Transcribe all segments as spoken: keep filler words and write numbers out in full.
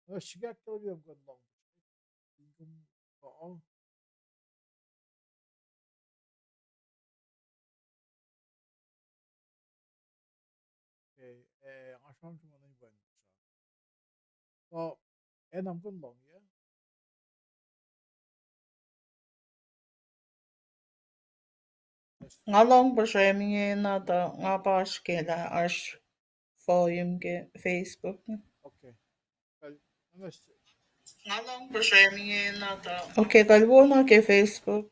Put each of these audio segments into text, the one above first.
Na srihkak ke lom kuh in lohng. In kom kuh. Okay, eh, nga sramsram ma nuh in pweng. Kuh, eh, na kom kuh in lohng, yeah? Nga lohng puhsrem inge na tuh nga pa oasr ke lah oasr volume ke Facebook. Okay. Kal-, nga lohng puhsrem inge na tuh. Okay, kalweni ke Facebook.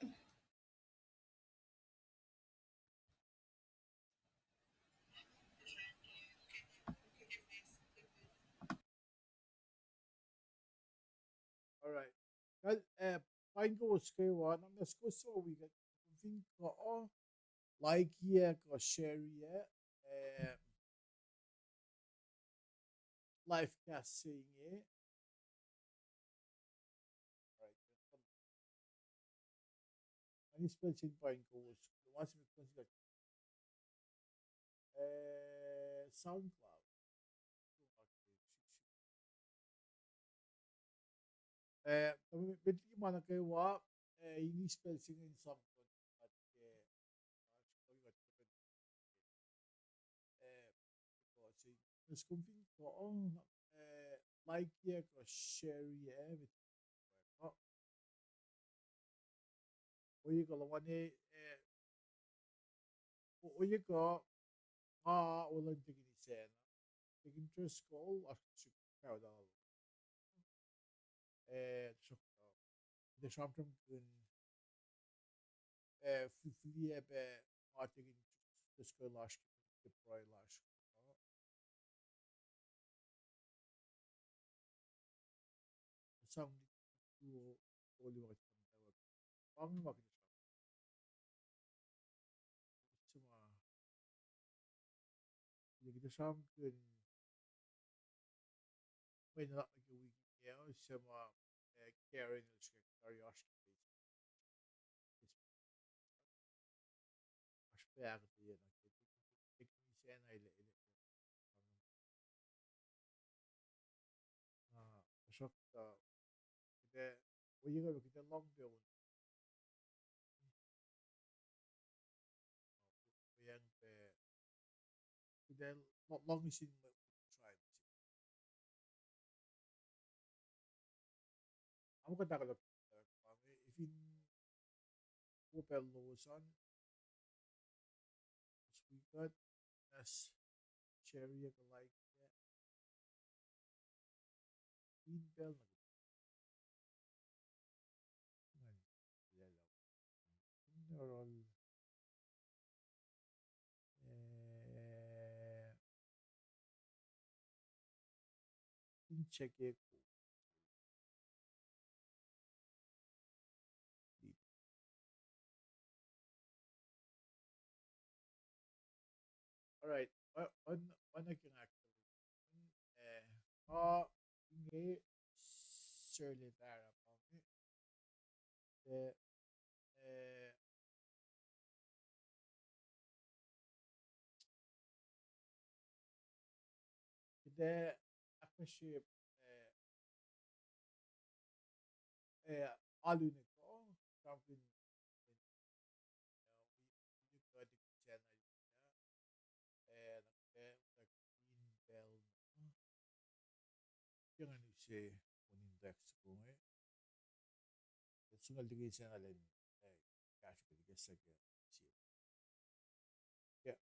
All right. Kal, eh, paing kowos kwewa, na mes kowos suc wi kuht, fin kuh, like-iyac kuh share-iyac, eh, live cast se inge. All right. Ani spell sin paing kowos. Kowos, eh, SoundCloud. Eh, met liki ma nuh kwewa, eh, ini spell sin in sang, eh, eh, kuh se, mes kom fin kuh, eh, like-iyac kuh share-iyac, eh, met, kuh, ohiyac kuh luhman, eh, o-, ohiyac kuh, nga olwelah tekin sacna. Tekin Driscoll, oasr srihk kaola. Eh, tuhsruhktuh, kuht ac sramsramkihn, eh, fi-, fihliyac pac ma tekin Driscoll lasr ke pruhe lasr. Sang tuo, tuo lima kuht pang ma kuht sramsram. Kuht sramsramkihn mwe nuhnak nuh ke wik inge, suc ma, eh, Karen el srihke tari oasr ke oasr pac ahkuhtweyac nuh ke, ke, ke sacna el, el, ah, tuhsruhktuh, kuht ac, ohiyac kuh kuht ac lohng pac on. Ohiyac pac, kuht ac lo-, lohng sin mwe tribe. Am kuht ahkolah, uh, pa inge, if in wo pacl lowos an, as we got, as share-iyac kuh like-iyac. In pacl nuh ke, ngan, in pacl, eh, in check-iyac. All right. O-, on, on again, actually. Eh, uh, inge, Sir Letara pa inge. Eh, eh, kuht ac ahkfahsrye, eh, eh, alu nuh ke, sramsramkihn, eh, wi-, wi-, wi-, wi-, eh, nuh ke, nuh ke in pacl, eh, ke ngan use on in text ko inge. Singucul liki sacna lwen, eh, kahsruh ke liki se ke sie. Yeah.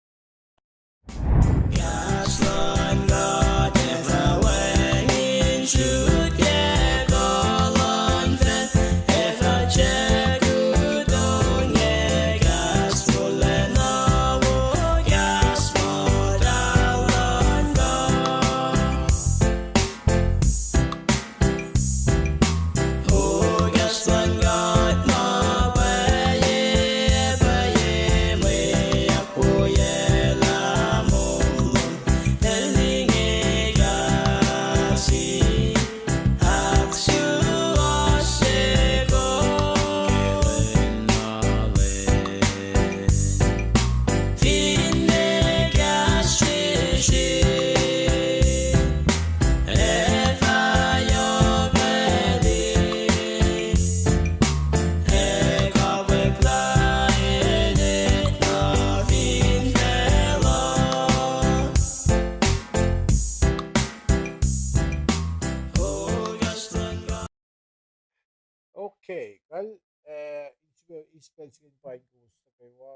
pacl se inge paing kowos nuh kwewa,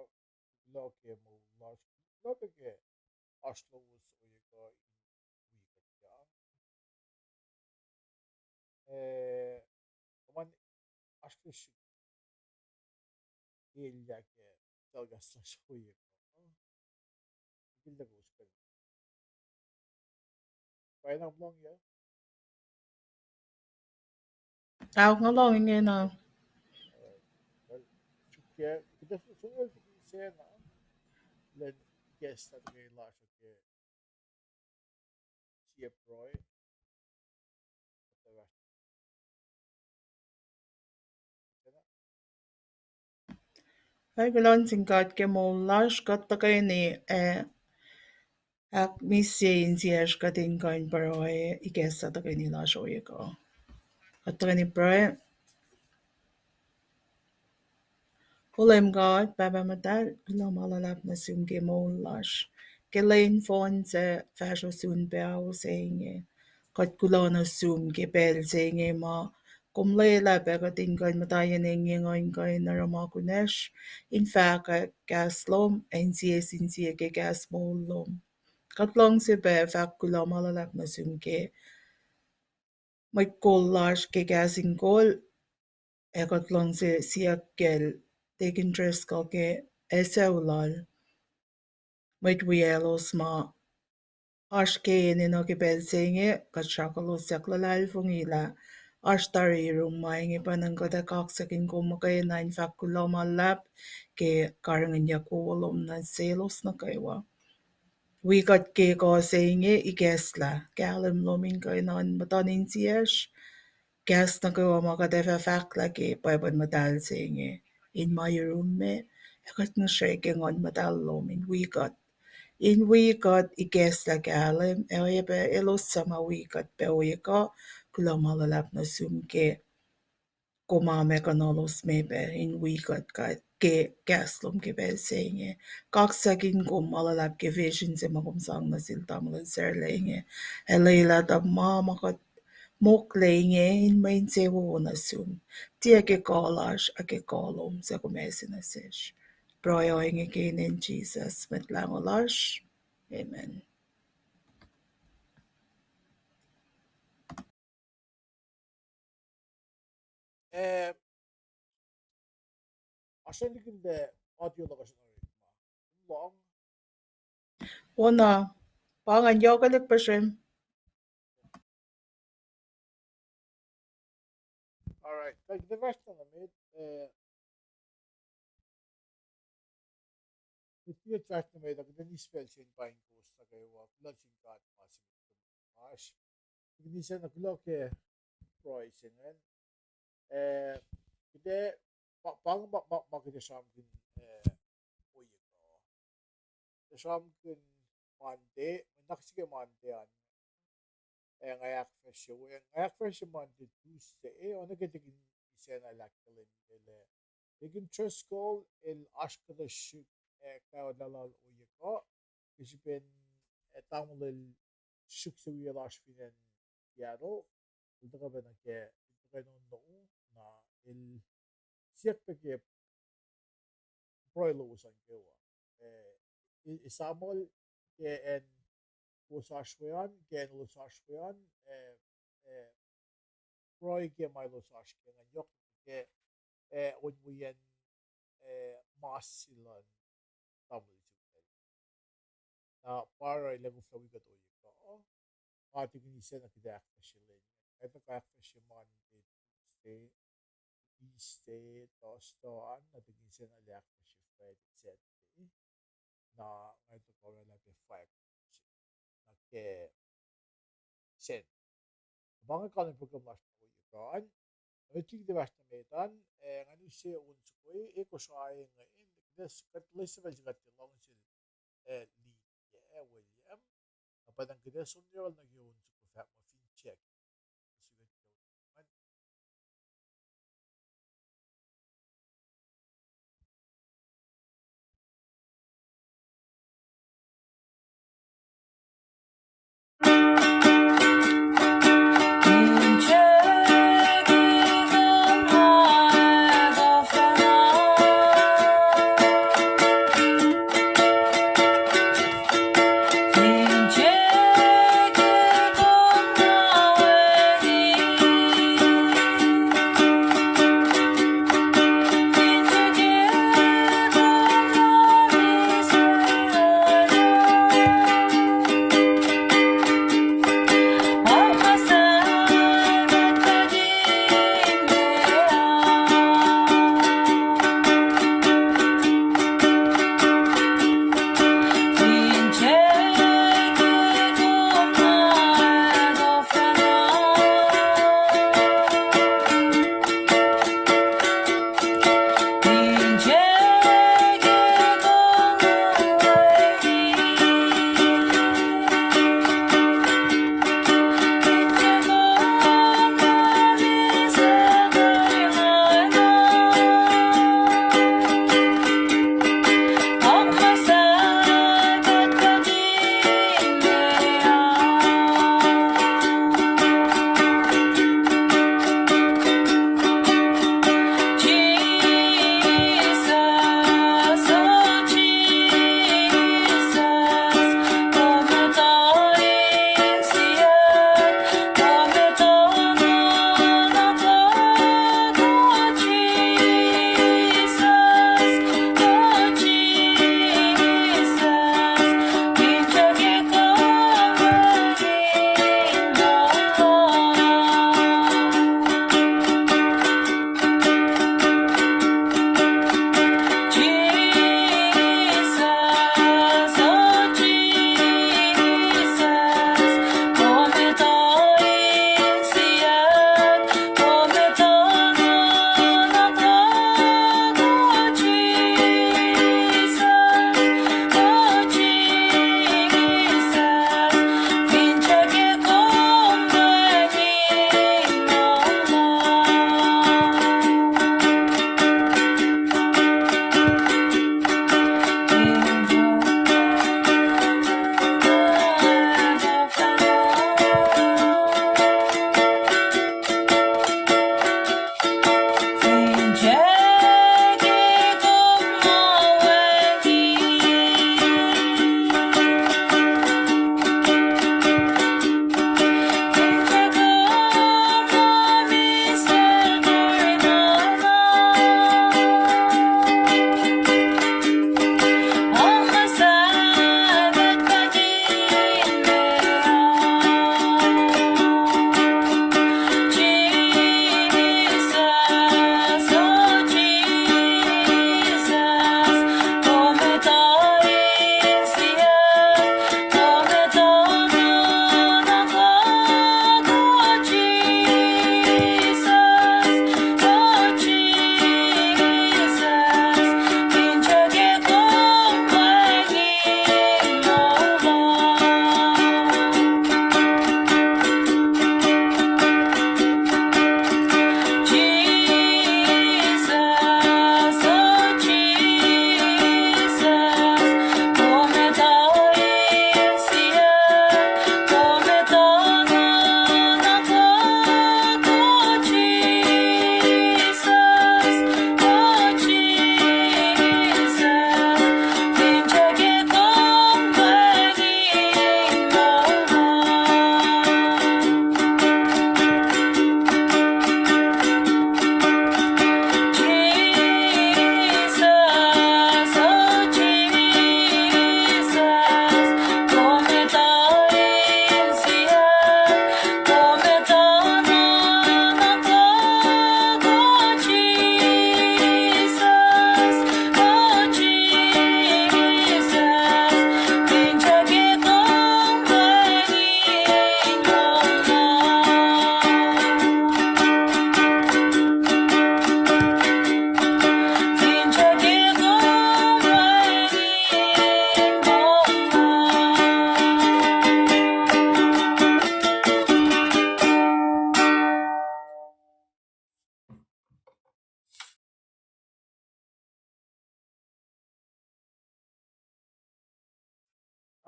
kuloh ke moul lasr, kuloh pac ke oasr lowos ohiyac kuh in wi kuht ah. Eh, oasr ke srihk elyah ke telecast lasr ohiyac kuh. Kuloh kowos pac. Pwacyena lohng ya. Ahok, nga lohng ingena. Srihke, kuht ac som liki sena, lwen ikacslah tuhkweni lasr uh ke sie pruhe. Ac kuloh nuh sin God ke moul lasr, kuht tuhkweni, eh, ahkmihsye insiyacsr kuht in kuh in pruhe ikacslah tuhkweni lasr ohiyac kuh. Kuht tuhkweni pruhe. O Leum God, Pahpah Muhtahl, kuloh ma luhlahp nuh sum ke moul lasr. Ke lwen fohn sac fahsruh sun paho se inge, kuht kuloh nuh sum ke pacl se inge ma kom lwelah pac kuht in kuh in muhta yen engyeng uh in kuh in oruh ma kunacsr, in fahkwack kahs lom, ac in sie sin sie ke kahs moul lom. Kuht luhngse pac fahk kuloh ma luhlahp nuh sum ke mwet kol lasr ke kahs in kol, ac kuht luhngse siyuck kacl Deacon Driscoll ke ac sucu lal, mwet wiyaclos ma oasr ke enenuh ke pacl se inge, kuht sruhkuhlos siyuck luhlahlfongi lah oasr tari yurum ma inge, pa na kuht ac kaksakihn kom muhkwena in fahk kuloh ma luhlahp ke karihngihnyuck wowo lom nuh selos nuh kwewa. Wi kuht ke kuh se inge ikacslah kahlwem lom in kuh in oan muhtuhn insiyacsr, kahs nuh kwewa ma kuht ac fah fahklah ke Bible muhtahl se inge, in ma yurum me, ac kuht ngihsre ke Nguhn Muhtahl lom in wi kuht. In wi kuht ikacslah kahlwem, ac oacyacpac elos suc ma wi kuht pac ohiyac kuh, kuloh ma luhlahp nuh sum ke kom ma kunohkohn lalos me pac in wi kuht ke kahs lom ke pacl se inge. Kaksakihn kom ma luhlahp ke vision se ma kom sang nuh sel tamuhlwel Sarla inge. Ac lwelah tuh ma ma kuht mokle inge in mwe insewowo nuh sum, tiac ke kuh lasr, ac ke kuh lom suc kom ase nuh sesr. Pruhe ohinge ke inen Jisus Mwet Lahngo lasr. Amen. Eh, oasr liki audio luhk uh srihke ma lohng. Wona, pa ngan yohkwelihk puhsrem. All right, kuht ac fahsr na nuh met, eh, kuht ac fahsr na nuh met, kuht ac nis pacl se in paing kowos nuh kwewa, kuloh sin God ma se met oasr. Kuht ac nis na kuloh ke pruhe se ingacn. Eh, kuht ac, pa, pa ma, ma, ma kuht ac sramsramkihn, eh, ohiyac kuh. Kuht ac sramsramkihn Monday, mwe nuhnak se ke Monday an. Eh, nga ahkfahsrye, nga ahkfahsrye Monday, Tuesday, eh, oacna ke Deacon Isacn el ahkkahlwemye lah Deacon Driscoll el oasr kuhtuh srihk, eh, kaolah lal ohiyac kuh, ke srihpen, eh, tamuhlwel srihk se wiyacl oasr fin acn Seattle, el tuhkuh pacna ke, el tuhkuh in on nuh, na el siyuck pac ke pruhe lowos an kwewa. Eh, e-, esamuhl ke acn kowos oasr we an, ke acn elos oasr we an, eh, eh, pruhe ke ma elos oasr ke ingacn, yohk ke, eh, on wiyacn, eh, mas se luhn tamuhlwel se. Na pa oruh el ac koflah wi kuht ohiyac kuh. Nga Deacon Isacn, kuht ac ahkfahsrye lwen. Kuht ac ahkfahsrye Monday, Tuesday, Wednesday, Thursday an, na Deacon Isacn el ac ahkfahsrye Friday, Saturday. Na nga tuhkuh oraclah pac Friday, na ke Saturday. Pa inge kahlwem program lasr na ohiyac kuh an. Met liki kuht ac fahsr na met an, eh, ngan use on soko, eh, Kosrae inge, in, kuht ac, kuht lwelah pacl se kuht ke luhngse, eh, Lydia, eh, William. Na pa na kuht ac som yohrohl nuh ke on soko fahk ma fin check.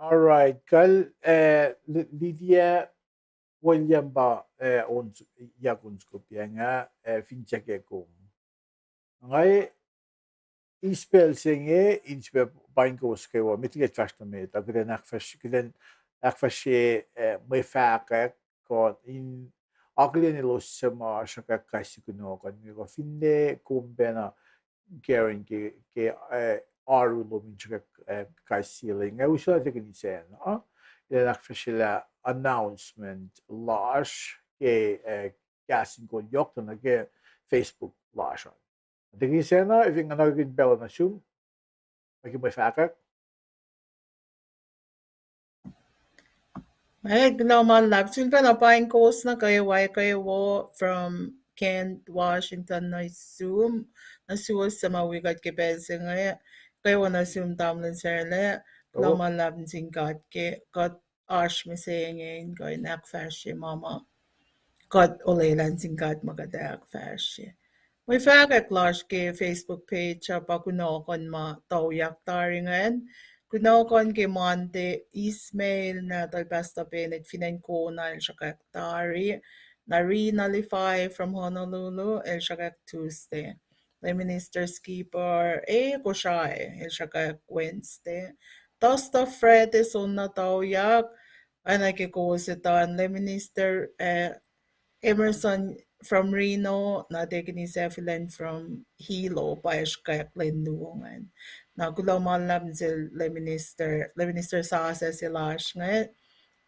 All right, kal, eh, Lydia William pa, eh, on, yak on skopia nga, eh, fin seke kom. Nga isbel se inge, in spe pain kowos kwewa, met liki fahsr nuh met, a kuht in ahkfahsr-, kuht in ahkfahsrye, eh, mwe fahkwack, kuh in akihlen elos suc ma sruhkwack kais sie kunohkohn, kuh finne kom pacna Karen ke, ke, eh, oaru lom in sruhkwack, eh, kais sie lwen. Nga usot tekini sacna, ah? Elan ahkfahsryelah announcement lasr ke, eh, Kahs in Kol yohk tuh nuh ke Facebook lasr an. Tekini sacna, if nga nuh ke pacl nuh sum, nuh ke mwe fahkwack. Ac kuloh ma luhlahp, sulpacna pain kowos nuh kwewa, kwewa from Kent, Washington, nuh sum, nuh suwos suc ma wi kuht ke pacl se inge, kwewa nuh sum tamuhlwel Sarla, kuloh ma luhlahp nuh sin God ke kuht oasr mihsenge in kuh in ahkfahsrye ma ma kuht olwelah nuh sin God ma kuht ahkfahsrye. Mwe fahkwack lasr ke Facebook page uh pa kunohkohn ma tuyak tari ingacn. Kunohkohn ke Monday, Ismail nahtuhl Pastor Bennett fin acn Kona el sruhkwack tari. Na Rina Lifai from Honolulu el sruhkwack Tuesday. Lay Minister Skipper, eh, Kosrae, el sruhkwack Wednesday. Tuster Fred, eh, soenna tuyak, oacna ke kowos etuh an, Lay Minister, eh, Emerson from Reno, na Tekini Sefilen from Hilo, pa el sruhkwack lwen luo ingacn. Na kuloh ma luhlahp nuh sel Lay Minister, Lay Minister sasuc se lasr inge,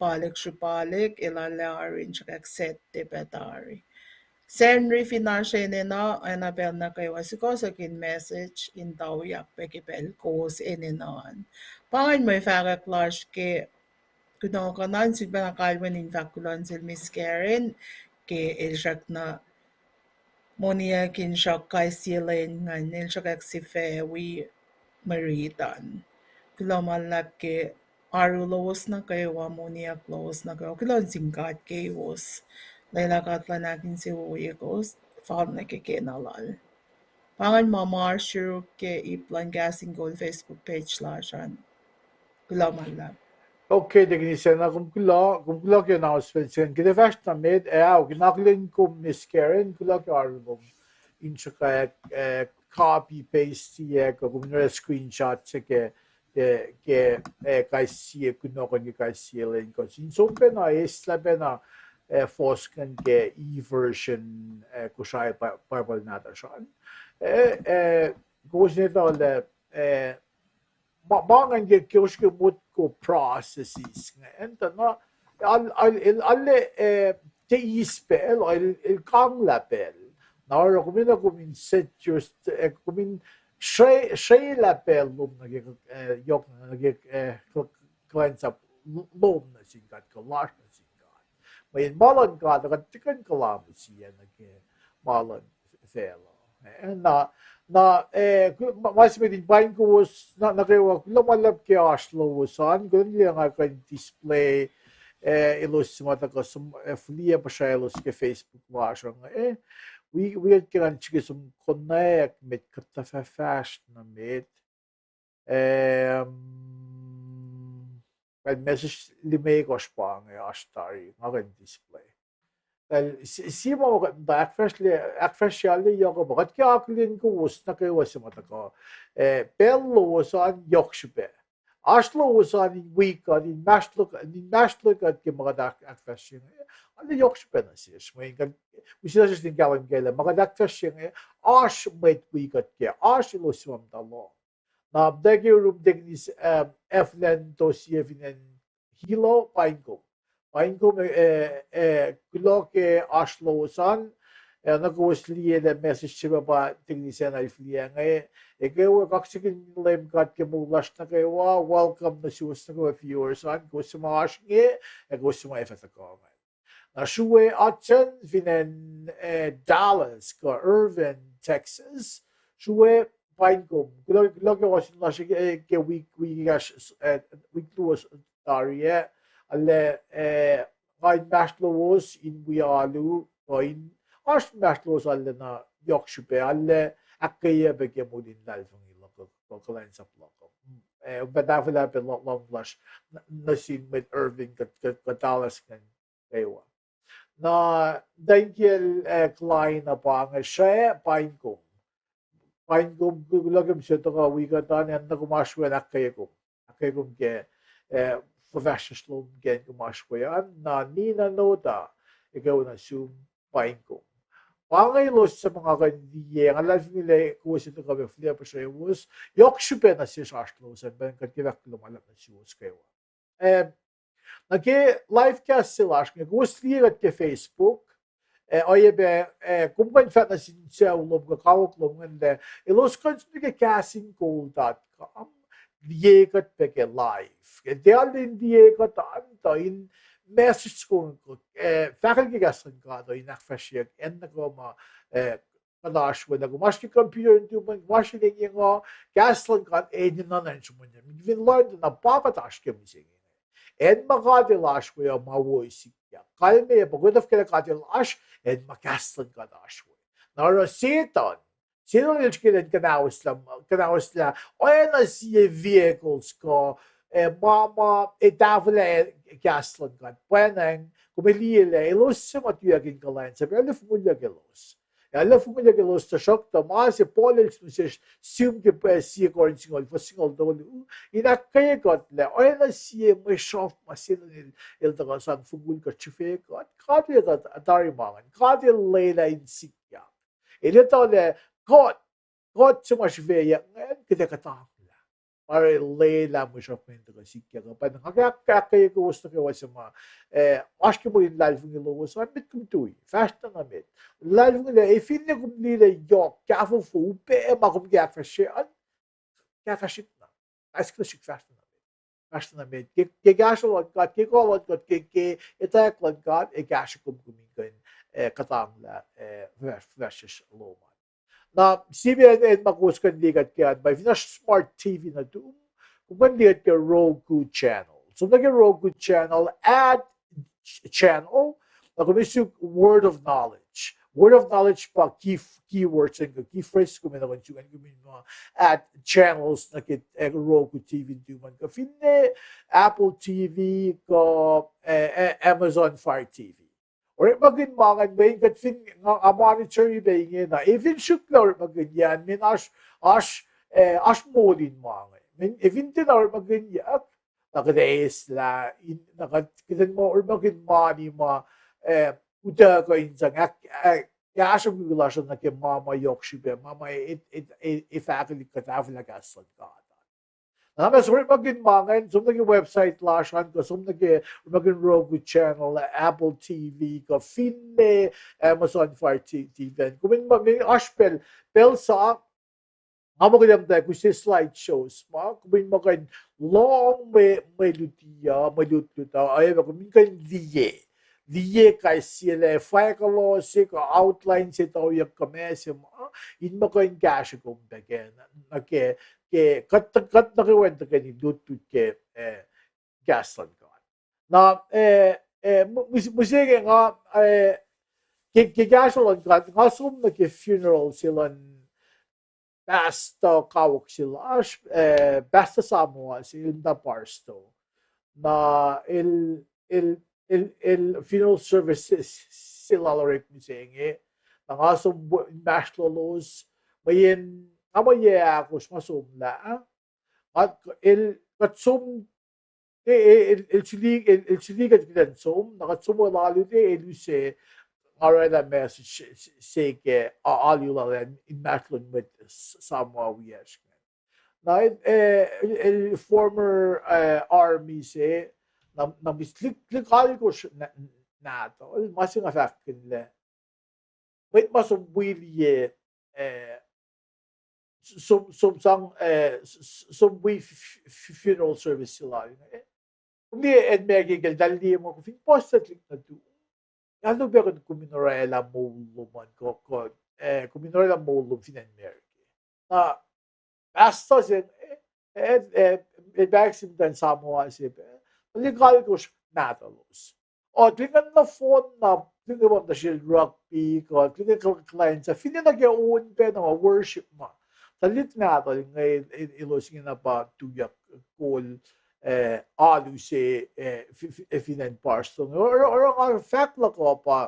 Palik Srupalik, el arlac oaru in sruhkwack Saturday pac tari. Sacnri fin oasr enenuh, oacna pacl nuh kwewa, sukohsohk in message in tuyak pac ke pacl kowos enenuh an. Pa ingacn mwe fahkwack lasr ke kunohkohn an. Sulpacna kalweni in fahk kuloh nuh sel Miss Karen ke el srackna moniyuck in sruhk kais sie lwen ingacn, el sruhkwack sifac wi mwe rit an. Kuloh ma luhlahp ke oaru lowos nuh kwewa, moniyuck lowos nuh kwewa. Kuloh nuh sin God keiwos. Lwelah God luhn ahkinsewowoye kowos, fal nuh ke kena lal. Pa ingacn ma ma oasr yuruk ke ip luhn Kahs in Kol Facebook page lasr an. Kuloh ma luhlahp. Okay, Tekini Sena, kom kuloh, kom kuloh ke announcement se inge. Kuht ac fahsr nuh met, ac, ao, kihn akihlen kom Miss Karen, kuloh ke oaru lom in sruhkwack, eh, copy paste sie, kuh kom in oruh screenshot se ke, ke, ke, eh, kais sie kunohkohn ke kais sie lwen, kuh in som pacna, eislah pacna, eh, fohs ingacn ke e-version, eh, Kosrae Bi-, Bible nahtuhsr an. Eh, eh, kowos in etuh lah, eh, ma, ma ingacn ke kowos ke motko processes ingacn, tuh na, al, al, el, al, eh, te eis pacl, el, el kanglah pacl. Na oruh kom enenuh kom in set your, eh, kom in sre-, srelah pacl lom nuh ke, eh, yohk nuh ke, eh, kuhlwacnsap lom nuh sin God, kuh lasr nuh sin God. Mweyen ma luhn God uh kuht tiac kuh in kuhlwacnsapuh nuh ke ma luhn facluh. Eh, na, na, eh, ku-, ma, ma se met in paing kowos, na, nuh kwewa, kuloh ma luhlahp ke oasr lowos an, kuloh na lah nga kuh in display, eh, elos suc ma tuhkuh som, eh, fihliyac puhsra elos ke Facebook lasr an, eh, wi, wi kuht ke ngan srihke som konwacack met kuht tuh fah fahsr nuh met. Em, kal message limekohsr pa inge oasr tari, nga kuh in display. Kal si-, sie ma kuht muhta ahkfahsrye, ahkfahsrye yohk uh pa kuht ke akihlen kowos nuh kwewa suc ma tuhkuh, eh, pacl lowos an yohk srihpac. Oasr lowos an in wi kuht, in inmahsrlok-, in inmahsrlok kuht ke ma kuht ahk-, ahkfahsrye inge, arlac yohk srihpac nuh sesr. Mweyen kuht, use nuh sesr in kahlwem kac lah ma kuht ahkfahsrye inge, oasr mwet wi kuht kac, oasr elos suc ma muhta lohng. Na muhta ke yurum Tekini, eh, Evelyn Tosie fin acn Hilo, paing kom. Paing kom, eh, eh, kuloh ke oasr lowos an, eh, na kowos liye lah message se pa Tekini Sena el fihliyac inge, eh, kwewa kaksakihn Leum God ke moul lasr nuh kwewa, welcome nuh suwos nuh kwewa viewers an, kowos suc ma oasr inge, ac kowos suc ma ac fah tuhkuh ingacn. Na srue Hudson fin acn, eh, Dallas kuh Irving, Texas. Srue, paing kom. Kuloh, kuloh ke ohsun lasr ke, ke wik, wik ekahsr, eh, wik luo tari ah. Arlac, eh, nga inmahsrlowos in wi alu, kuh in, oasr inmahsrlowos arlac na yohk srihpac, arlac ahkkweye pac ke moul in luhlahlfongi luhk uh, kuh kuhlwacnsap luhk uh. Eh, pa tahfwelah pac lo-, lohng lasr n-, nuh sin mwet Irving kuht, kuht, kuht alas ingacn kwewa. Na, Daniel, eh, Klein uh pa inge, srwac, paing kom. Paing kom, kuloh ke kom se tuhkuh wi kuht an, acn na kom oasr we an, ahkkweye kom. Ahkkweye kom ke, eh, fuhfahsryucsr lom ke acn kom oasr we an, na ninac nohta, ekuh wo nuh sum, paing kom. Pa inge elos suc ma nga kuh in liye, nga luhlahlfongi lah kowos etuh kuh pac fihliyac puhsrewos, yohk srihpac nuh sesr oasr lowos an, pa kuht ke fahk kuloh ma luhlahp nuh suwos kwewa. Eh, nuh ke live cast se lasr inge, kowos liye kuht ke Facebook, eh, oacyacpac, eh, kom kuh in fahk nuh sin sucu lom kuh kawuck lom ingacn lah elos kuh in som nuh ke Kahs in Kol dot com, liye kuht pac ke live. Ke tiac arulacna liye kuht an, tuh in message kom, eh, fahkwacl ke kahs luhn God uh in ahkfahsryeyuck acn nuh kwewa ma, eh, kuht oasr we an, kom oasr ke computer in tuh, kom oasr in engyeng uh, kahs luhn God enenuh in sruhmuhnyuck. Fin lohng tuh na pa kuht oasr ke mihsenge. Acn ma God El oasr we uh ma wo sikyak. Kalmeyac pa kuht tuhfahlah God El oasr, acn ma kahs luhn God oasr we. Na oruh Setuhn, Setuhn el srihke in kuhnahoslah, kuhnahoslah oacna sie vehicles kuh, eh, ma, ma, eh, tahfwelah kahs luhn God. Pwacnwacng, kom liye lah elos suc ma tuyak in kuhlwacnsap, arlac fongulyak elos. Arlac fongulyak elos, tuhsruhktuh ma se Paul el sun sesr sihm ke, eh, sie Corinth singucul, fuhs singucul tolu, in ahkkweye kuht lah oacna sie mwe sruhf ma Setuhn el, el tuhkuh sang fongul kuht srihfe kuht, God El etuh tari ma ingacn. God El lwelah in sikyak. El etuh lah kuht, kuht suc ma srihfeyuck ingacn, kuht ac kuhtanglah. Pa El lwelah mwe sruhf ingacn tuhkuh sikyak. Pa nga ke ahk-, ahkkweye kowos nuh kwewa suc ma, eh, oasr ke moul in luhlahlfongi lowos an, met kom tui, fahsr na nuh met. Luhlahlfongi lah, eh, finne kom liye lah yohk, kahfofo, upac ma kom ke ahkfahsrye an, kahkahsrihk na. Ask nuh sihk, fahsr na nuh met. Fahsr na nuh met. Ke, ke kahsruh luhn God, ke kuh luhn God, ke, ke etwacack luhn God, ac kahsruh kom, kom in kuh in, eh, kuhtanglah, eh, fahsr, fahsr lom an. Na, sie pac acn ma kowos kuh in liye kuht ke an, pa fin oasr smart T V nuh tum, kom kuh in liye kuht ke Roku channel. Som nuh ke Roku channel, add ch-, channel, na kom suk Word of Knowledge. Word of Knowledge pa key, keywords an kuh key phrase kom ac na kom suk an, kom in ma add channels nuh ke, eh, Roku T V in tum an kuh finne Apple T V kuh, eh, eh, Amazon Fire T V. Orekmakihn ma ingacn mweyen kuht fin nga, nga monitor-i pac ingena, efin srihklac orekmakihnyuck, mweyen oasr, oasr, eh, oasr moul in ma inge. Mweyen efin tiacna orekmakihnyuck, na kuht ac eislah, in, na kuht, kuht in ma orekmakihn mani ma, eh, utuckuh in sang ahk, eh, kahsruh mukul lasr nuh ke ma ma yohk srihpac, ma ma e, e, e, e fahkwelihk kuht tahfwelah kahs luhn God. Na ma som orekmakihn ma ingacn, som nuh ke website lasr an, kuh som nuh ke orekmakihn Roku channel, Apple T V, kuh finne Amazon Fire T-, T V an. Kom in ma, mweyen oasr pacl, pacl sa, nga muh kuht muhta kuse slide shows ma, kom in muh kuh in lohng mwe, mwe luti uh, mwe lutlut uh, oacyacpac kom in kuh in liye. Liye kais sie lah fahk kuloh se kuh outline se tuyak kuh ma se ma, in muh kuh in kahsruh kom pac ke, nuh ke, ke kuht, kuht nuh kwewa in tuhkweni lutlut ke, eh, kahs luhn God. Na, eh, eh, mih-, mih-, mihsenge nga, eh, ke, ke kahsruh luhn God, nga som nuh ke funeral se luhn pastor kawuck se lasr, eh, Pastor Samoa se el muhta Barstow. Na el, el, el, el funeral service se, se lal orek mihsenge. Na nga som inmahsrlolos, mweyen nga muh yac ahkosr ma somlah. Nga, el, kuht som, e, e, el, el suli, el, el suli kuht kuht in som, na kuht som we lalu te, el use, nga orwaclah message se, se, se ke, a, alu lal an, inmahsrlon mwet s-, Samoa wiyacsr. Na el, eh, el, el former, eh, army se, na, na mis-, lihk, lihk alkosr na-, nahtuhl, ma se nga fahkkihn lah mwet ma som wi liye, eh, som, som sang, eh, s-, s-, som wi f-, f-, f-, funeral service se lal, eh. Kom liye acn America ke eltahl liye muh kom fin puhs tuhlihk nuhtum, alu pac kom in orwaclah moul lom an, kuh, kuh, eh, kom in orwaclah moul lom fin acn America. Na pastor se, eh, eh, eh, el pac ahksahfyelah Samoa se pac, tuhlihk alkosr nahtuhlos. O, tuhlihk ingacn nohfohn na, tuhlihk ingacn pa muhta sel rugby, kuh tuhlihk ingacn kuhl-, kuhlwacnsap, finne nuh ke on pac na ma worship ma, tuhlihk nahtuhl inge, el, el, elos ingena pa tuyak kol, eh, alu se, eh, fi-, fi-, eh, fin acn Barcelona. Oruh, oruh nga fahk luhk uh pa,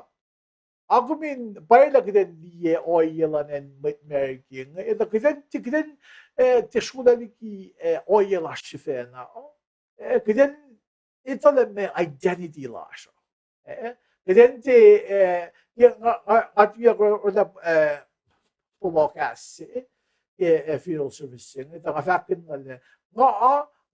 nga kom in pwacye lah kuht in liye ohiyac luhn acn mwet America inge, eh, tuh kuht in, kuht in, eh, tiac srolah liki, eh, ohiyac lasr sifacna, oh. Eh, kuht in etuh lah meac identity lasr uh. Eh, kuht in tiac, eh, nga, nga, nga tuyak oruh, oruh, eh, fohlohk kahs se ke, eh, funeral service se inge, tuh nga fahk kuh in lah, nga,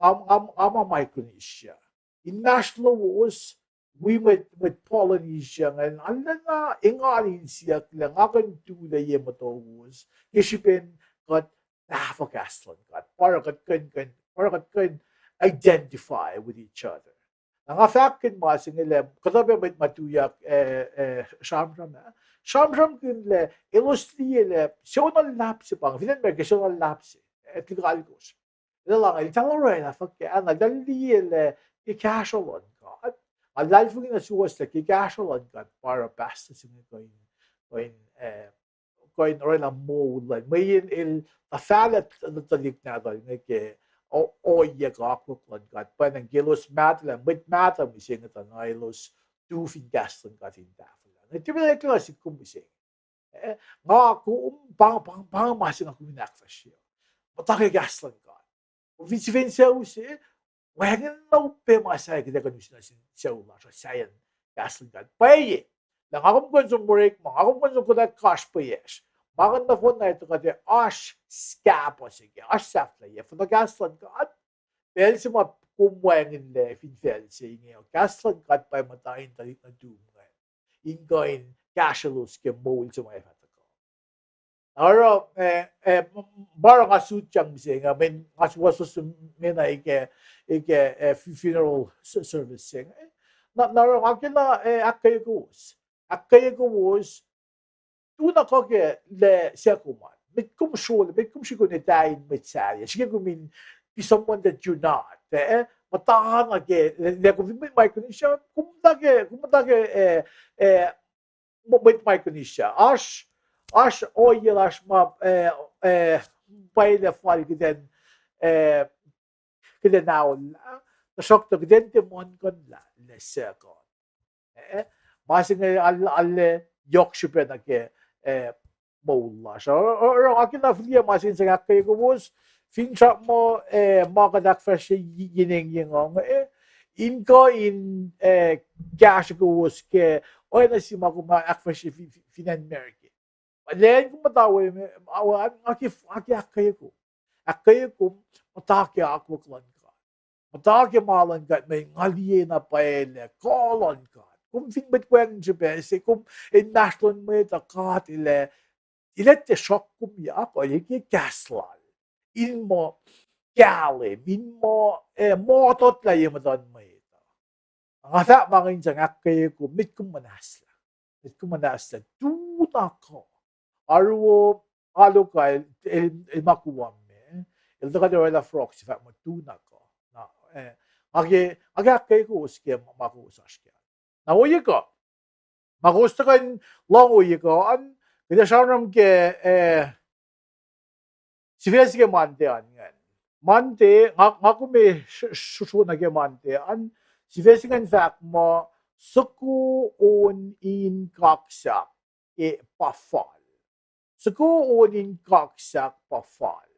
nga, nga, nga ma Micronesia. Inmahsrlowos, wi mwet, mwet Polynesia ingacn, arulacna engan in siyuck lah nga kuh in tu lah ye muhtowos, ke srihpen kuht tahfuh kahs luhn God. Pa oruh kuht kuh in, kuh in, pa oruh kuht kuh in identify with each other. Na nga fahk kuh in ma se inge lah, kuhtuh pac mwet ma tuyak, eh, eh, sramsram ah. Sramsramkihn lah, elos liye lah, sucu na luhlahp se pa inge, fin acn America sucu na luhlahp se, eh, tuhlihk alkosr. Elos lah, eltahl orwaclah fuhkah, na eltahl liye lah ke kahsruh luhn God. Nga luhlahlfongi nuh suwos lah ke kahsruh luhn God, pa oruh pastor se inge kuh in, kuh in, eh, kuh in orwaclah moul lal. Mweyen el tuhfahlah tuhlihk nahtuhl inge ke o-, ohiyac kuh akwuck luhn God. Pwacnwacng ke elos mahtuhlah, mwet mahtuh mihsenge tuh na elos tu fin kahs luhn God in tahfwelah. Na tiac pac eklac nuh sihk kom mihsenge. Eh, nga kom, pa, pa, pa ma se nga kom in ahkfahsrye. Muhta ke kahs luhn God. Kom fin sifen sucu se, wacngihn na upac ma sahyac kuht ac kuh in use nuh sin sucu lasr uh sahyacn kahs luhn God. Pwacye, lah nga kom kuh in som orekma, nga kom kuh in som kotak kasrpweyacsr. Ma kuh in nohfohn na etuh kuht ac oasr skahpah se ke, oasr sahflahiyac, fohnoh kahs luhn God. Pacl se ma kom wacngihnlac fin facl se inge, kahs luhn God pa muhta in tuhlihk nuhtum inge, in kuh in kahsrwelos ke moul se ma ac fah tuhkuh. Oruh, eh, eh, pa oruh nga sutyang mihsenge, mweyen nga suwohswohs mena eke, eke, eh, fu-, funeral s-, service se inge. Na, na oruh nga kena, eh, ahkkweye kowos. Ahkkweye kowos, tu na kuh ke lah sucu kom an. Met kom srolah, met kom srihke in etuh in mwet sahyac. Srihke kom in be someone that you're not. Eh, muhta na ke, lah, lah kom fin mwet Micronesia, kom muhta ke, kom muhta ke, eh, eh, mwet Micronesia. Oasr, oasr ohiyac lasr ma, eh, eh, pwacye lah fal kuht in, eh, kuht in aollah, tuhsruhktuh kuht in tiac muhlkuhnlah lah sucu an. Eh, ma se inge arlac, arlac yohk srihpac nuh ke, eh, moul lasr. Oruh, oruh, oruh nga kena fihliyac ma se inge sang ahkkweye kowos, finsrak muh, eh, ma kuht ahkfahsrye yen engyeng uh, eh, in kuh in, eh, kahsrwe kowos ke oacna se ma kom ahkfahsrye fi-, fi-, fin acn America. Lwen kom muhta we, nga ke, nga ke ahkkweye kom. Ahkkweye kom, muhta ke akwuck luhn God. Muhta ke ma luhn God, mweyen nga liye na pwacye lah kuh luhn God. Kom fin mwet wacngihn srihpac se, kom inmahsrlon mwet uh God El ac, El ac tiac sruhk kom yak, El ke kahs Lal. In muh kahlwem, in muh, eh, mototlah ye muhtuhn mwet uh. Nga fahk ma inge in sang ahkkweye kom, met kom muhnahslah. Met kom muhnahslah, tu na kuh. Aruo, alu kuh el, el, el ma kuwam me. El tuhkuh orwaclah frog se fahk muh tu na kuh. Na, eh, nga ke, nga ke ahkkweye kowos ke ma, ma kowos oasr kac. Na ohiyac kuh. Ma kowos tuhkuh in lohng ohiyac kuh an, kuht ac sramsram ke, eh, sifac se ke Monday an ingacn. Monday, nga, nga kom ac s-, s-, sro nuh ke Monday an, sifac se ingacn fahk muh, soko on in kaksak, eh, pa fal. Soko on in kaksak pa fal.